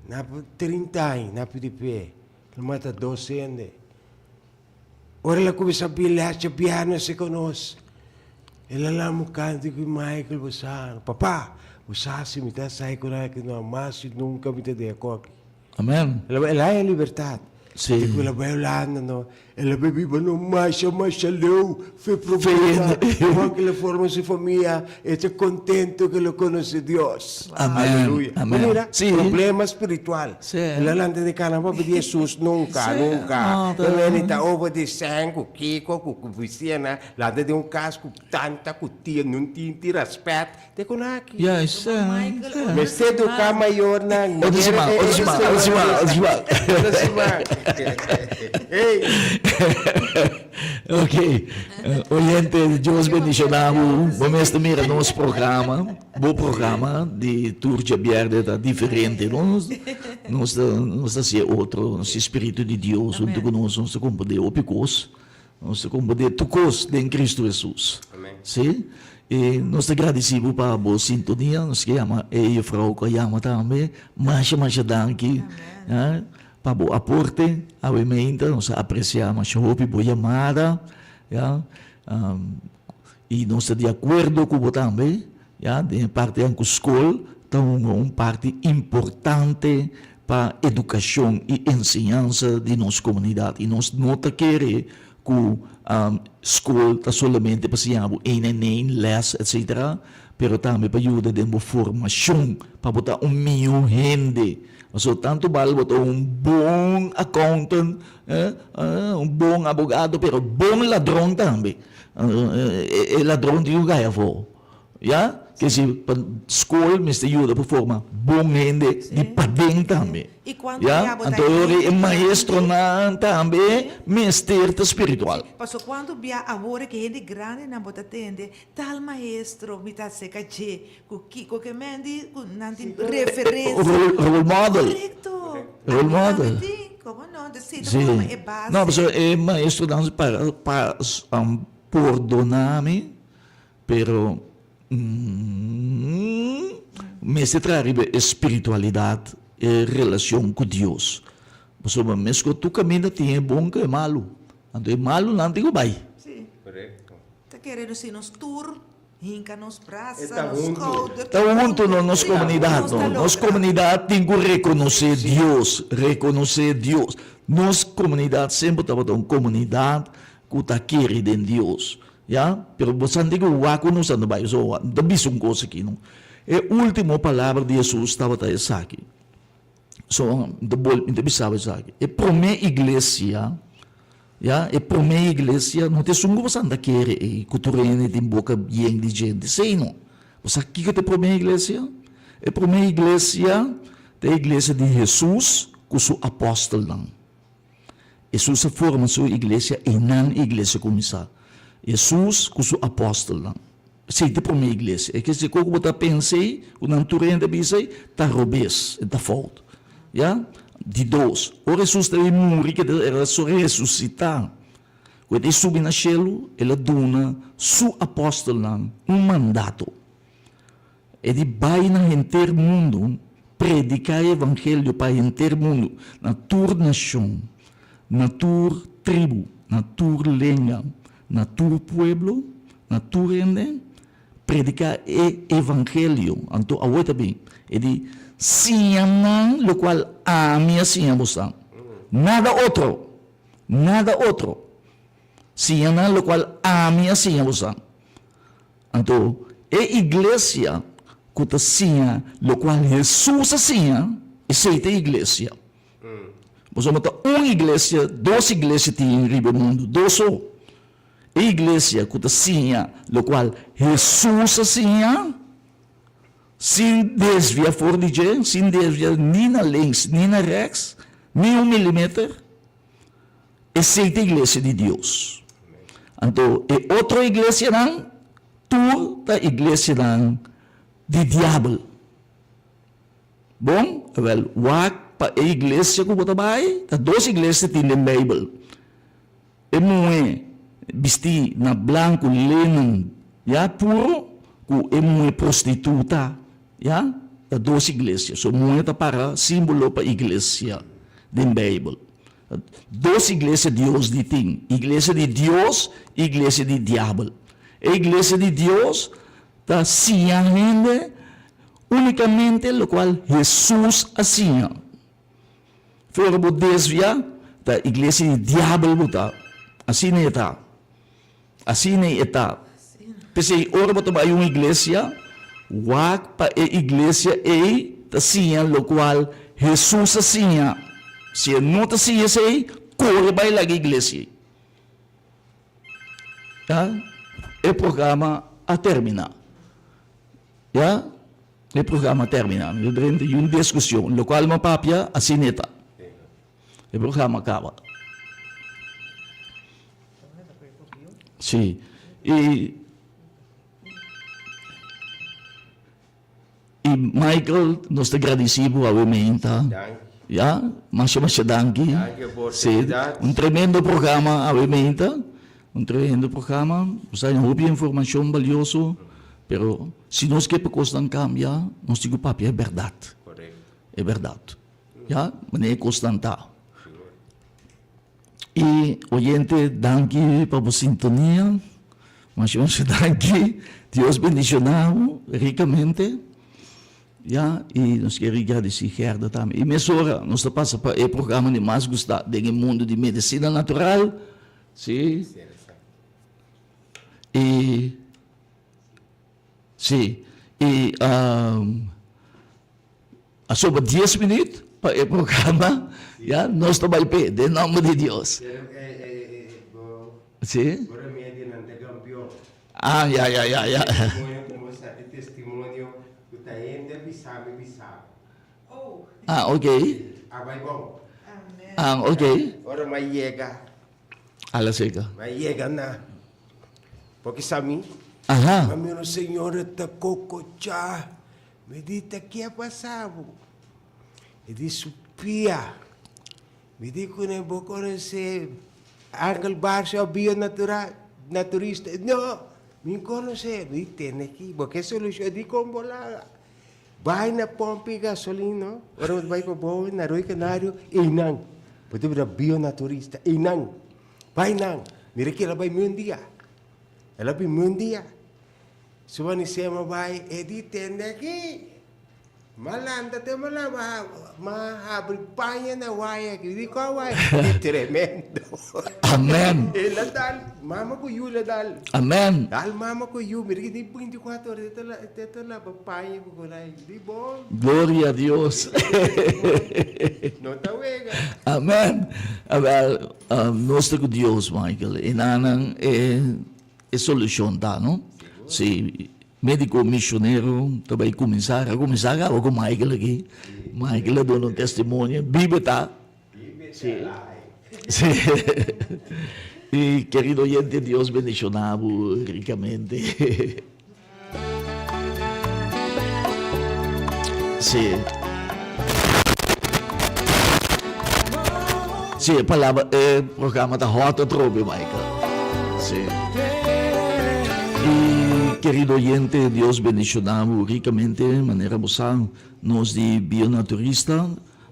na 30 aña, na pidi p'e. El mata dos hende. Ora el a kuminsá bira djabièrnè si ku nos, el a lamu kantu ku Michael bo sa, Papá, bo sa si mi ta sai ku nan aki no, mas si nunka mi ta deha koki. Amen. El a el a haña libertat. Sí. Di ku el a bai Hulanda no, el a bai biba no masha masha leu fe problema. Awor ku el a forma su famia, e ta kontento ku el a konosé Dios. Amen. Aleluya. Bo Amen. mira, Sí. problema spiritual. Sí. El a lanta di kana papia di Hesus nunka, Sí. nunka. No, ta- E meni ta over di sèn ku kiko ku ku bisiñanan, lanta di un kas ku tanta ku tia nun tin tin rèspèt. Te kon aki. Juist, sí. Michael, Sí. Mester eduká mayornan. Otro siman, otro siman, otro siman, otro siman. Otro siman. Ok, oyente, Dios bendiciona bo. Bo mester mira nos programa, bo programa di tur djabierde ta diferente, no? Nos ta, nos ta haci otro, nos Spiritu di Dios hunto cu nos, nos ta comprende hopi cos. Nos ta comprende tur cos den Cristo Jesus. Sí? Y nos ta gradici bo pa bo sintonia. Nos ke yama e juffrouw cu a yama tambe. Masha, masha danki pa bo aporte awe meinta. Nos a aprecia masha hopi bo yamada. Ya. Y nos ta di acuerdo cu bo tambe. Ya, den e partinan cu scol ta hunga un parti importante pa educacion y enseñansa di nos comunidad. Y nos no ta kere cu scol ta solamente pa siña bo een en een, les, etcetera, pero tambe pa yuda den bo formacion, pa bo ta un miho hende. Pasobra tanto bal bo ta un bon accountant, un bon abogado, pero bon ladron tambe. E ladron tin cu cay afo. Ya, ke si pa skol mester yuda pa forma bon hende di paden tambe. Ya, anto e ora e maestronan tambe mester ta spiritual. Paso cuanto bia awor ke hende grandinan bo ta tende, tal maestro mi ta acerca dje, cu kico ke men di cu nan tin referencia. Role model. Correcto. Role model. Ami tambe tin, como no, entonces si ta forma e base. No, pasobra e maestronan para pordona mi. Pero mester traha riba e spiritualidad, e relacion cu Dios. Pasobra mesco tur caminda tin e bon cu e malu. Anto e malunan tin cu bay. Sí. Correcto. Ta kere nos si nos tur hinca nos E brasa, ta nos huntu. schouder. Ta huntu no nos Sí, comunidad nos ta no. Nos logra. comunidad tin cu reconoce Dios, reconoce Dios. Nos comunidad semper tabata un comunidad cu ta kere den Dios. Ya, pero bo sa di ku wak ku nos a no bai, so no ta bisa un kos aki no. E ultimo palabra di Hesus tabata esaki. So mi ta bol, mi ta bisa bo esaki. E prome iglesia, ya, e prome iglesia no ta esun ku bo sa ta kere ei, ku tur hende tin boka yen di djente, esei no. Bo sa kiko ta e prome iglesia? E prome iglesia ta e iglesia di Hesus ku su apòstelnan. Hesus a forma su iglesia i nan iglesia kuminsá. Hesus ku su apòstelnan. Esei ta e promé iglesia. E kese ku bo ta pensa ei, ku nan tur hende a bisa ei, ta robes, e ta fout. Ya? Di dos, ora Hesus ta bin muri, ke el a resusitá, ku e ta subi na shelu, el a duna su apòstelnan un mandato. E di bai na henter mundu, prediká e evangelio pa henter mundu, na tur nashon, na tur tribu, na tur lenga, na tur pueblo, na tur hende, prediká e evangelio. Anto awor ta bin, e di, siña nan lokual ami a siña bosan. Nada otro, nada otro. Siña nan lokual ami a siña bosan. Anto, e iglesia ku ta siña lokual Hesus a siña, esei ta e iglesia. Pasobra ta un iglesia, dos iglesia tin riba e mundu, dos so. E iglesia ku ta siña lokual Hesus a siña, sin desvia for di dje, sin desvia ni na links ni na rèks, ni un milimeter, Esei ta iglesia di Dios. Anto e otro iglesianan tur ta iglesianan di diabel. Bon, awel, wak pa e iglesia ku bo ta bai, ta dos iglesia tin den Beibel. E muhé bistí na blanku lenen, ya, puro, ku e muhé prostituta, ya, ta dos iglesia. So muhé ta para símbolo pa iglesia den Beibel. Dos iglesia Dios di tin, iglesia di Dios i iglesia di diabel. E iglesia di Dios ta siña hende unicamente locual Hesus a siña. Fuera bo desvia, ta iglesia di diabel bo ta. Asina e ta. Asina e ta. P'esei ora bo ta bai un iglesia, wak pa e iglesia ei ta siña lokual Hesus a siña. Si e no ta siña esei, kore bai laga e iglesia ei. Ya, e programa a terminá. Ya, e programa a terminá. Mi ta drenta un diskushon. Lokual mi a papia, asina e ta. E programa kaba. Sí. I i Michael, nos ta gradisí bo awe meinta. Ya, masha masha danki. Sí, un tremendo programa awe meinta. Un tremendo programa. Nos ta haña hopi informashon balioso, pero si nos ke pa kosnan kambia, nos tin ku papia e bèrdat. E bèrdat. Ya, manera e kosnan ta. I oyente, danki pa bo sintonia. Masha masha danki. Dios bendiciona bo ricamente. Ya, i nos kier gradeci Gerda tambe. I mesora nos ta pasa pa e programa di mas gusta den e mundo di medicina natural. Si. I si, i A sobra dies minuut pa e programa, ya, nos ta bai p'e, den nomber di Dios. Pero e e e bo Sí. bo remedionan ta campeon. Ah, ya, ya, ya, ya. Testimonio como sa di testimonio cu ta hende a bisa mi bisa bo. Ah, ok. A bai bon. Ah, ok. Ora mi a yega. Ala seca. Mi a yega na. Porque sa mi. Aha. Mi a mira un señora ta cococha. Mi di, Ta ke a pasa bo? E di, Su pia. Mi di kuné, Bo konosé Angel Barcia òf Bio Natural, Naturista? E di, No, mi n konosé. Mi di, Tene aki, bo ke solushon? E di, Kon bo laga? Bai na pòmpi gasolin, no? Ora bo ta bai pa bou na Rooi Canario, einan. Bo ta bira Bio Naturista, einan. Bai nan. Mira kila bai mi un dia. El a bin mi un dia. Su manisema bai e di tende aki. Ma lanta te ma laba ma habri paña na waya aki. Di kua waya? Di tremendo. Amen. El a dal mama ku yu el a dal. Amen. Dal mama ku yu. Mira ki tin 24 ora te ta te ta laba paña ku konai. Di bon. Gloria a Dios. No ta wega. Amen. Awel, nos ta ku Dios, Michael. E nannan e. E solucion ta no. Si medico misionero ta bay cuminsa, a cuminsa caba cu Michael aki. Michael a duna un testimonio, bibe ta. Si. Si. Y querido oyente, Dios bendiciona bo ricamente. Si. Si, e palabra, e programa ta hot atrobe, Michael. Si. Y querido oyente, Dios bendiciona bo ricamente, manera bo sa, nos di Bionaturista,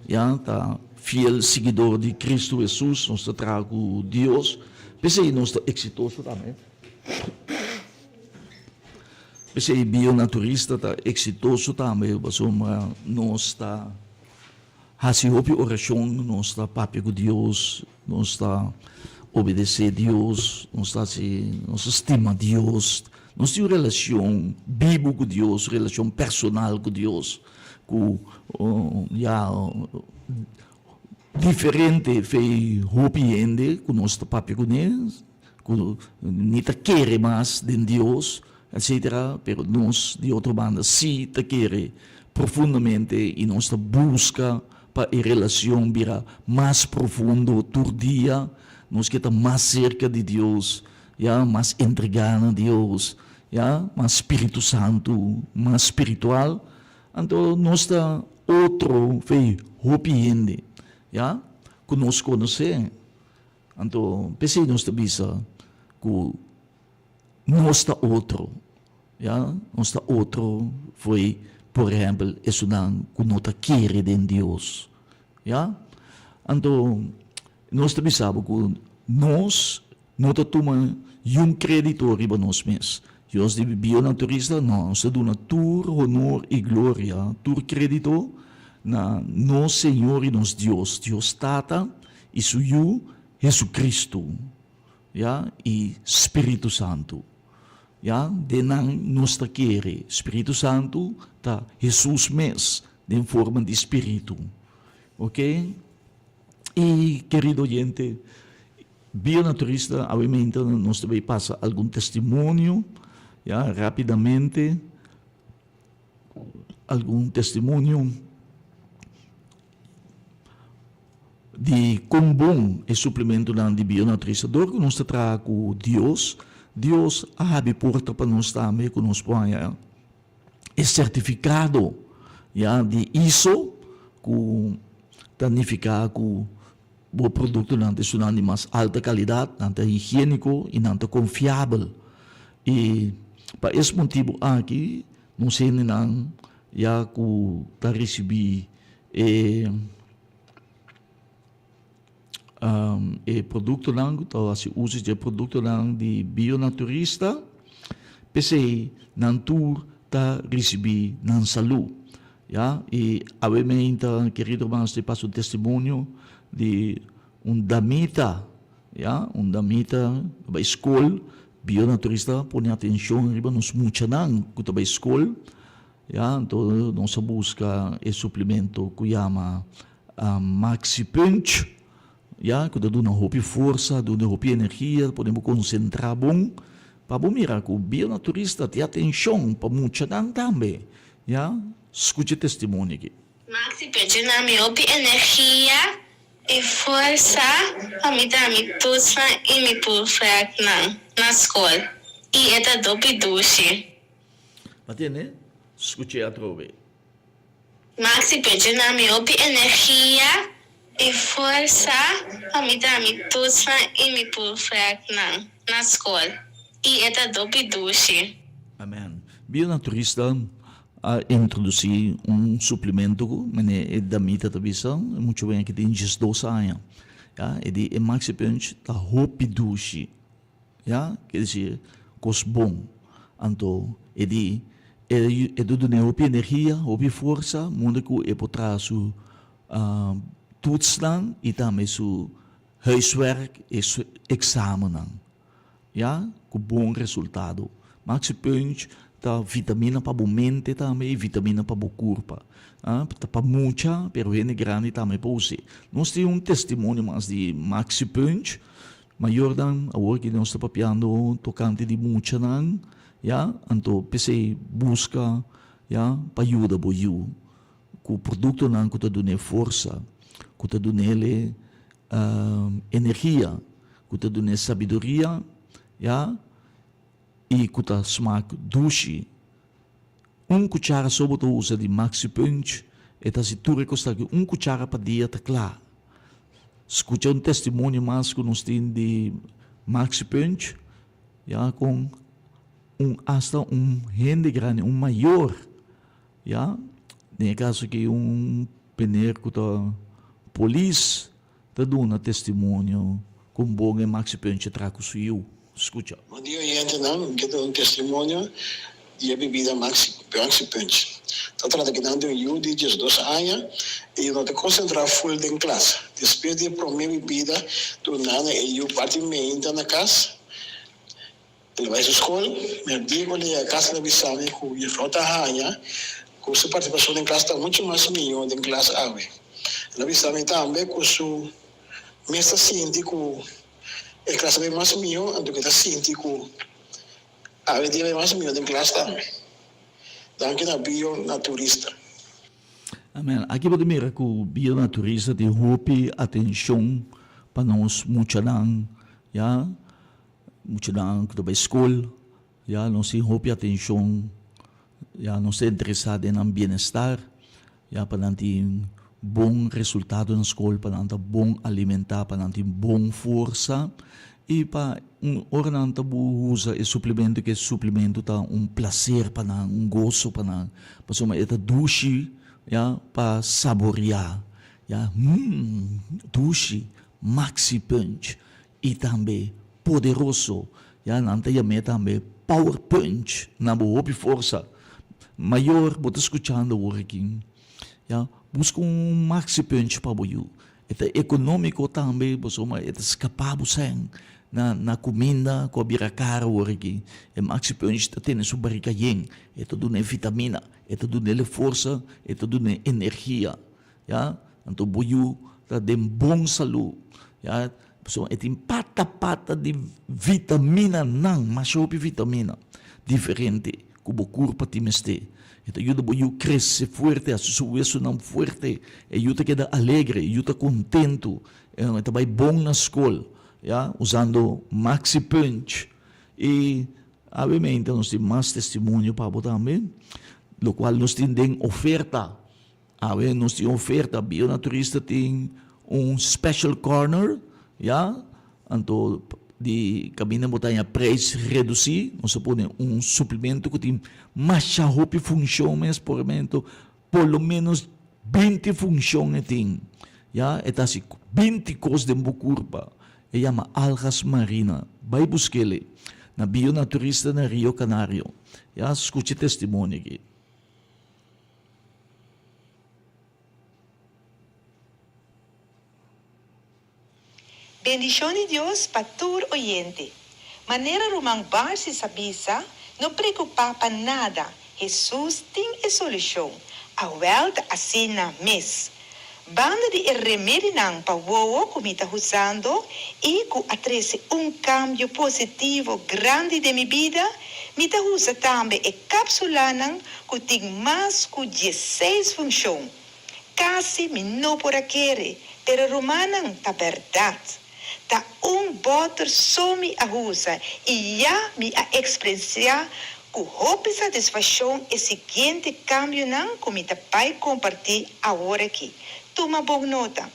ya, ta fiel siguidor di Cristo Jesus, nos ta traha cu Dios, p'esey nos ta exitoso tambe. P'esei bionaturista ta eksitoso tambe pasobra nos ta hasi hopi orashon, nos ta papia ku Dios, nos ta obedesé Dios, nos ta hasi, nos ta stima Dios, nos tin un relashon bibu ku Dios, un relashon personal ku Dios ku ya diferente fe hopi hende ku nos ta papia kuné. Ku ni ta kere mas den Dios, etcetera, pero nos di otro banda si ta kere profundamente i nos ta buska pa e relacion bira mas profundo tur dia, nos ke ta mas cerca di Dios, ya, mas entrega na Dios, ya, mas Spiritu Santu, mas spiritual, anto nos ta otro fe hopi hende, ya, ku nos konosé. Anto p'esei nos ta bisa ku nos ta otro, ya, nos ta otro fo'i por ehèmpel esunnan ku no ta kere den Dios, ya. Anto nos ta bisa bo ku nos no ta tuma yun krédito riba nos mes. Dios di bionaturista, no, nos ta duna tur honor i gloria, tur krédito na nos Señor i nos Dios, Dios Tata, I su Yu, Jesucristo, ya, i Spiritu Santu. Ya, den nan nos ta kere. Spiritu Santu ta Jesus mes den forma di spiritu. Ok? I, kerido oyente, bionaturista, awe meinta nos ta bay pasa algun testimonio, ya, rapidamente, algun testimonio. di kon bon e suplementonan di Bionaturista. Dor ku nos ta traha ku Dios, Dios a habri porta pa nos tambe ku nos por haña e sertifikado ya di ISO ku ta nifiká ku bo produktonan ta esunnan di mas alta kalidat, nan ta higiéniko i nan ta konfiabel. I pa es motibu aki nos hendenan ya ku ta risibí e E produktonan ku ta hasi uso di e produktonan di bionaturista, p'esei nan tur ta risibí nan salú. Ya, i awe meinta kerido hermanos ta pasa un testimonio di un damita, ya, un damita ta bai skol, bionaturista pone atenshon riba nos muchanan ku ta bai skol, ya, anto nos a buska e suplemento ku yama Maxi Punch, ya, ku ta duna hopi forsa, duna hopi energia, ta pone bo konsentrá bon, pa bo mira ku bionaturista tin atenshon pa muchanan tambe, ya. Skucha e testimonio aki. Maxi Punch duna mi hopi energia i forsa pa mi da mi toetsnan i mi proefwerknan na skol, i e ta dopi dushi. Bo tende? Skuch'é atrobe. Maxi por duna mi hopi energia i forsa pa mi da mi toetsnan i mi proefwerknan na skol i e ta dopi dushi. Amen. Bionaturista a introduci un suplemento cu mene e damita ta bisa, e mucha wen aki tin 12 aña. Ya, e di e Maxi Punch ta hopi dushi. Ya, ke disi kos bon. Anto e di e e ta dun'é hopi energia, hopi forsa, munda ku e por traha su toetsnan i tambe su huiswerk i su eksamennan. Ya, ku bon resultado. Maxi Punch ta vitamina pa bo mente tambe i vitamina pa bo kurpa. Ta pa mucha, pero hende grandi tambe por us'é. Nos tin un testimonio mas di Maxi Punch. Mayornan, awor ki nos ta papiando tokante di muchanan, ya, anto p'esei buska, ya, pa yuda bo yu ku produktonan ku ta dun'é forsa, ku ta dun'é energia, ku ta dun'é sabiduria, ya, i ku ta smak dushi. Un kuchara so bo ta usa di Maxi Punch, e ta hasi tur e kos aki. Un kuchara pa dia ta kla. Skucha un testimonio mas ku nos tin di Maxi Punch, ya kon un asta un hende grandi, un mayor, ya, den e kaso aki un meneer ku ta polis, Ta duna testimonio con bon e Maxi Punch a traha cu su yiu. Scucha. Bon dia oyentenan, mi ke duna un testimonio di e bibida Maxi Maxi Punch. Ta trata kinan di un yu di diesdos aña i e no ta konsentrá ful den klas. Despues di e promé bibida duná na e yu parti meinta na kas, El a bai su skol, mi a di ku el a yega kas el a bisa mi ku juffrouw ta haña ku su partisipashon den klas ta muchu mas mihó den klas awe. El a bisa mi tambe ku su mes ta sinti ku e klas a bai mas mihó anto ku e ta sinti ku awe dia a bai mas mihó den klas tambe. Danki na Bio Naturista. Amen. Aki bo ta mira ku Bio Naturista tin hopi atenshon pa nos muchanan, ya. Muchanan ku ta bai skol, ya nos tin hopi atenshon, ya nos ta interesá den nan bienestar, ya pa nan tin bon resultado na skol, pa nan ta bon alimentá, pa nan tin bon forsa i pa un ora nan ta usa e suplemento ku e suplemento ta un plaser pa nan, un goso pa nan, pasobra e ta dushi, ya, pa saboriá, ya, hum, dushi, maxi punch. I tambe poderoso, ya nan ta yam'é tambe power punch, na bo hopi forsa. Mayor bo ta skuchando awor aki, ya, buska un maxi punch pa bo yu. E ta ekonómiko tambe pasobra e ta skapá bo sèn na na kuminda ku a bira kar awor aki. E maxi punch ta tene su barika yen, e ta dun'é vitamina, e ta dun'é forsa, e ta dun'é energia. Ya, anto bo yu ta den bon salú, ya, pasobra e tin pata pata di vitaminanan, masha hopi vitamina diferente. ku bo kurpa tin mester. E ta yuda bo yu krese fuerte, hasi su wesunan fuerte. E yu ta keda alegre, e yu ta kontentu, e ta bai bon na skol, ya, usando Maxi Punch. I awe-mente nos tin mas testimonio pa bo tambe, lokual nos tin den oferta. Awe nos tin oferta, Bionaturista tin un special corner, ya, anto di kaminda bo ta haña prijs redusí, nos a pone un suplemento ku tin masha hopi funshon mes, por momento por lo menos binti funshon e tin, ya, e ta hasi binti kos den bo kurpa, e yama algas marina, bai busk'el na Bionaturista na Rio Canario, ya, skucha e testimonio aki. Bendishon di Dios pa tur oyente. Manera ruman Barsis a bisa, no preokupá pa nada, Hesus tin e solushon. Awèl ta asina mes. Banda di e remedinan pa wowo ku mi ta usando i ku a trese un kambio positivo grandi den mi bida, mi ta usa tambe e kapsulanan ku tin mas ku diesseis funshon. Kasi mi no por a kere, pero rumannan, ta bèrdat. Ta un bòter so mi a usa i ya mi a eksperensiá ku hopi satisfashon e siguiente kambionan ku mi ta bai kompartí awor aki. Tuma bon nota.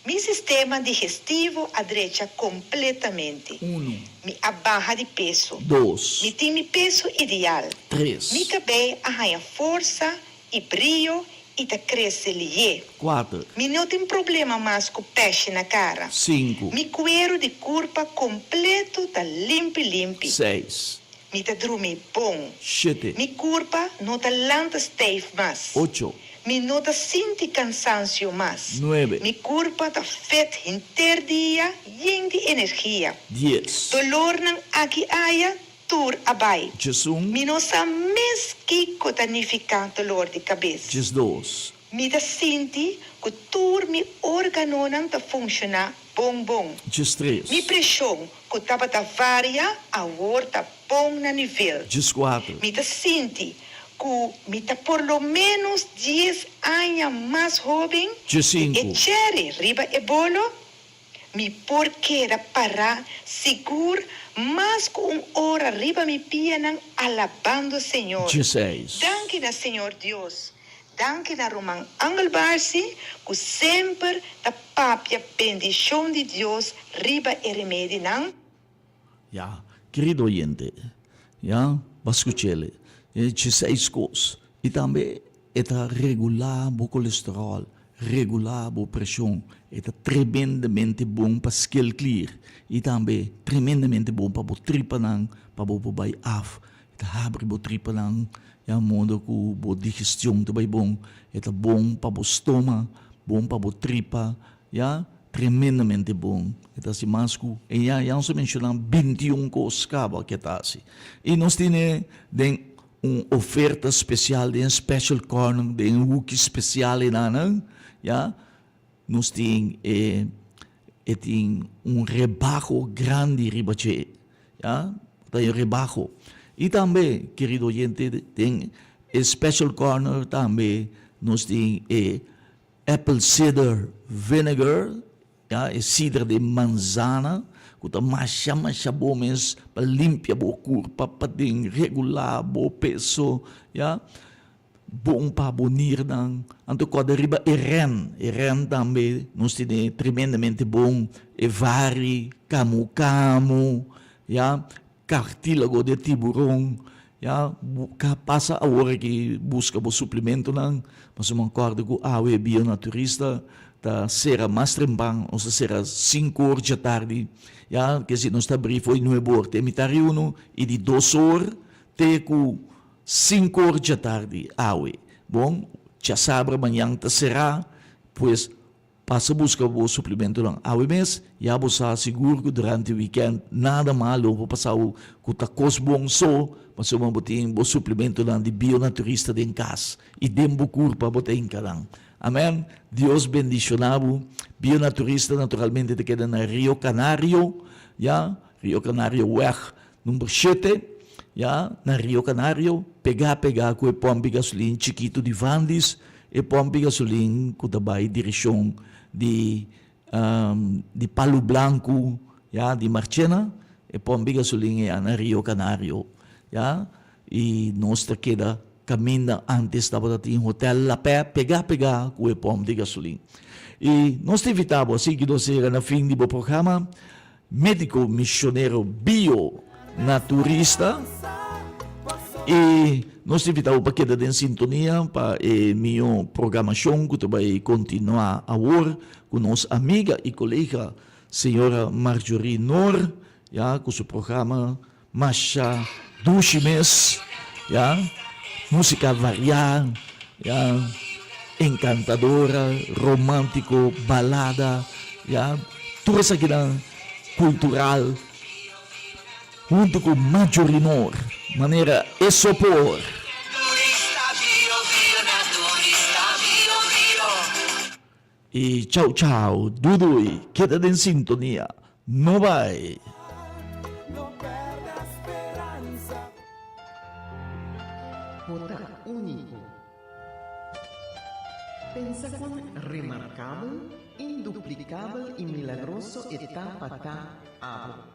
Mi sistema digestivo a drecha kompletamente. Unu. Mi a baha di peso. Dos. Mi tin mi peso ideal. Tres. Mi kabei a haña forsa i brio i ta krese lié. Kuater. Mi no tin problema mas ku pèshi na kara. Sinku. Mi kueru di kurpa kompleto ta limpi limpi. Seis. Mi ta drumi bon. Shete. Mi kurpa no ta lanta steif mas. Ocho. Mi no ta sinti kansansio mas. Nuebe. Mi kurpa ta fet henter dia yen di energia. Dies. Dolornan aki aya tur a bai. Djesun. Mi no sa mes kiko ta nifiká dolor di kabes. 12. Mi ta sinti ku tur mi órganonan ta funshoná bon bon. 13. Mi preshon ku tabata varia awor ta bon na nivel. 14. Mi ta sinti ku mi ta por lo ménos dies aña mas hóben i e 15. chèri riba e bolo Mi por keda pará sigur mas ku un ora riba mi pianan alabando Señor. 16. Danki na Señor Dios, danki na ruman Angel Barsi ku semper ta papia bendishon di Dios riba e remedinan. Ya, kerido oyente, ya, bo a skuch'el e dieseis kos i tambe E ta regulá bo kolesteròl, regulá bo preshon. E ta tremendamente bon pa skelklier i tambe tremendamente bon pa bo tripanan pa bo por bai af. E ta habri bo tripanan ya modo ku bo digestion ta bai bon. E ta bon pa bo stoma, bon pa bo tripa, ya, tremendamente bon. E ta hasi mas ku e ya ya nos a menshoná bintiun kos kaba ke ta hasi. I nos tene den Un oferta special den special corner den e hoeki special enanan ya nos tin e e tin un rebaho grandi riba dje ya ta un rebaho y tambe kerido oyente den e special corner tambe nos tin e apple cider vinegar Ya, e sidra di manzana ku ta masha masha bo mes pa limpia bo kurpa paden, regulá bo peso, ya, bon pa bo nirnan. Anto kòrda riba e rèn, e rèn tambe nos tene tremendamente bon, e vari, kamu kamu, ya. Cartílago de tiburon, ya, ka pasa awor aki buska bo suplementonan, pasobra mi acorda cu awe Bionaturista ta cera mas trempan, nos ta cera cinco or djatardi, ya, kesi nos ta abri for di nuebe or te mitar di uno y di dos or te cu cinco or djatardi awe. Bon, djasabra mañan ta cera, pues Pasa buska bo suplementonan awe mes, ya bo sa sigur ku durante wikènt nada malo por pasa bo ku ta kos bon so, pasobra bo tin bo suplementonan di Bionaturista den kas i den bo kurpa bo ta hinka nan. Amen. Dios bendishona bo. Bionaturista naturalmente ta keda na Rio Canario, ya, Rio Canario weg number shete. ya, na Rio Canario, pegá pegá ku e pòmp di gasolin chikitu di Vandis, e pòmp di gasolin ku ta bai direkshon di di Palu Blanku, ya, di Marchena, e pòmp di gasolin ei na Rio Canario, ya, i nos ta keda kaminda antes tabata tin Hotel La Pè pegá pegá ku e pòmp di gasolin. I nos ta invitá bo, así ku nos a yega na fin di bo programa. Médiko misionero bio naturista i nos ta invitá bo pa keda den sintonia pa e mihó programashon ku ta bai kontinuá awor ku nos amiga i kolega señora Marjorie Noor ya ku su programa Masha dushi mes ya, musica varia ya, encantadora, romantico, balada ya, tur esakinan cultural hunto cu Majorinor manera e sopor. I chau chau, dudui, keda den sintonia, no bai! Bo ta úniko. Pensa kon remarkabel, induplikabel i milagroso e ta pa ta abo.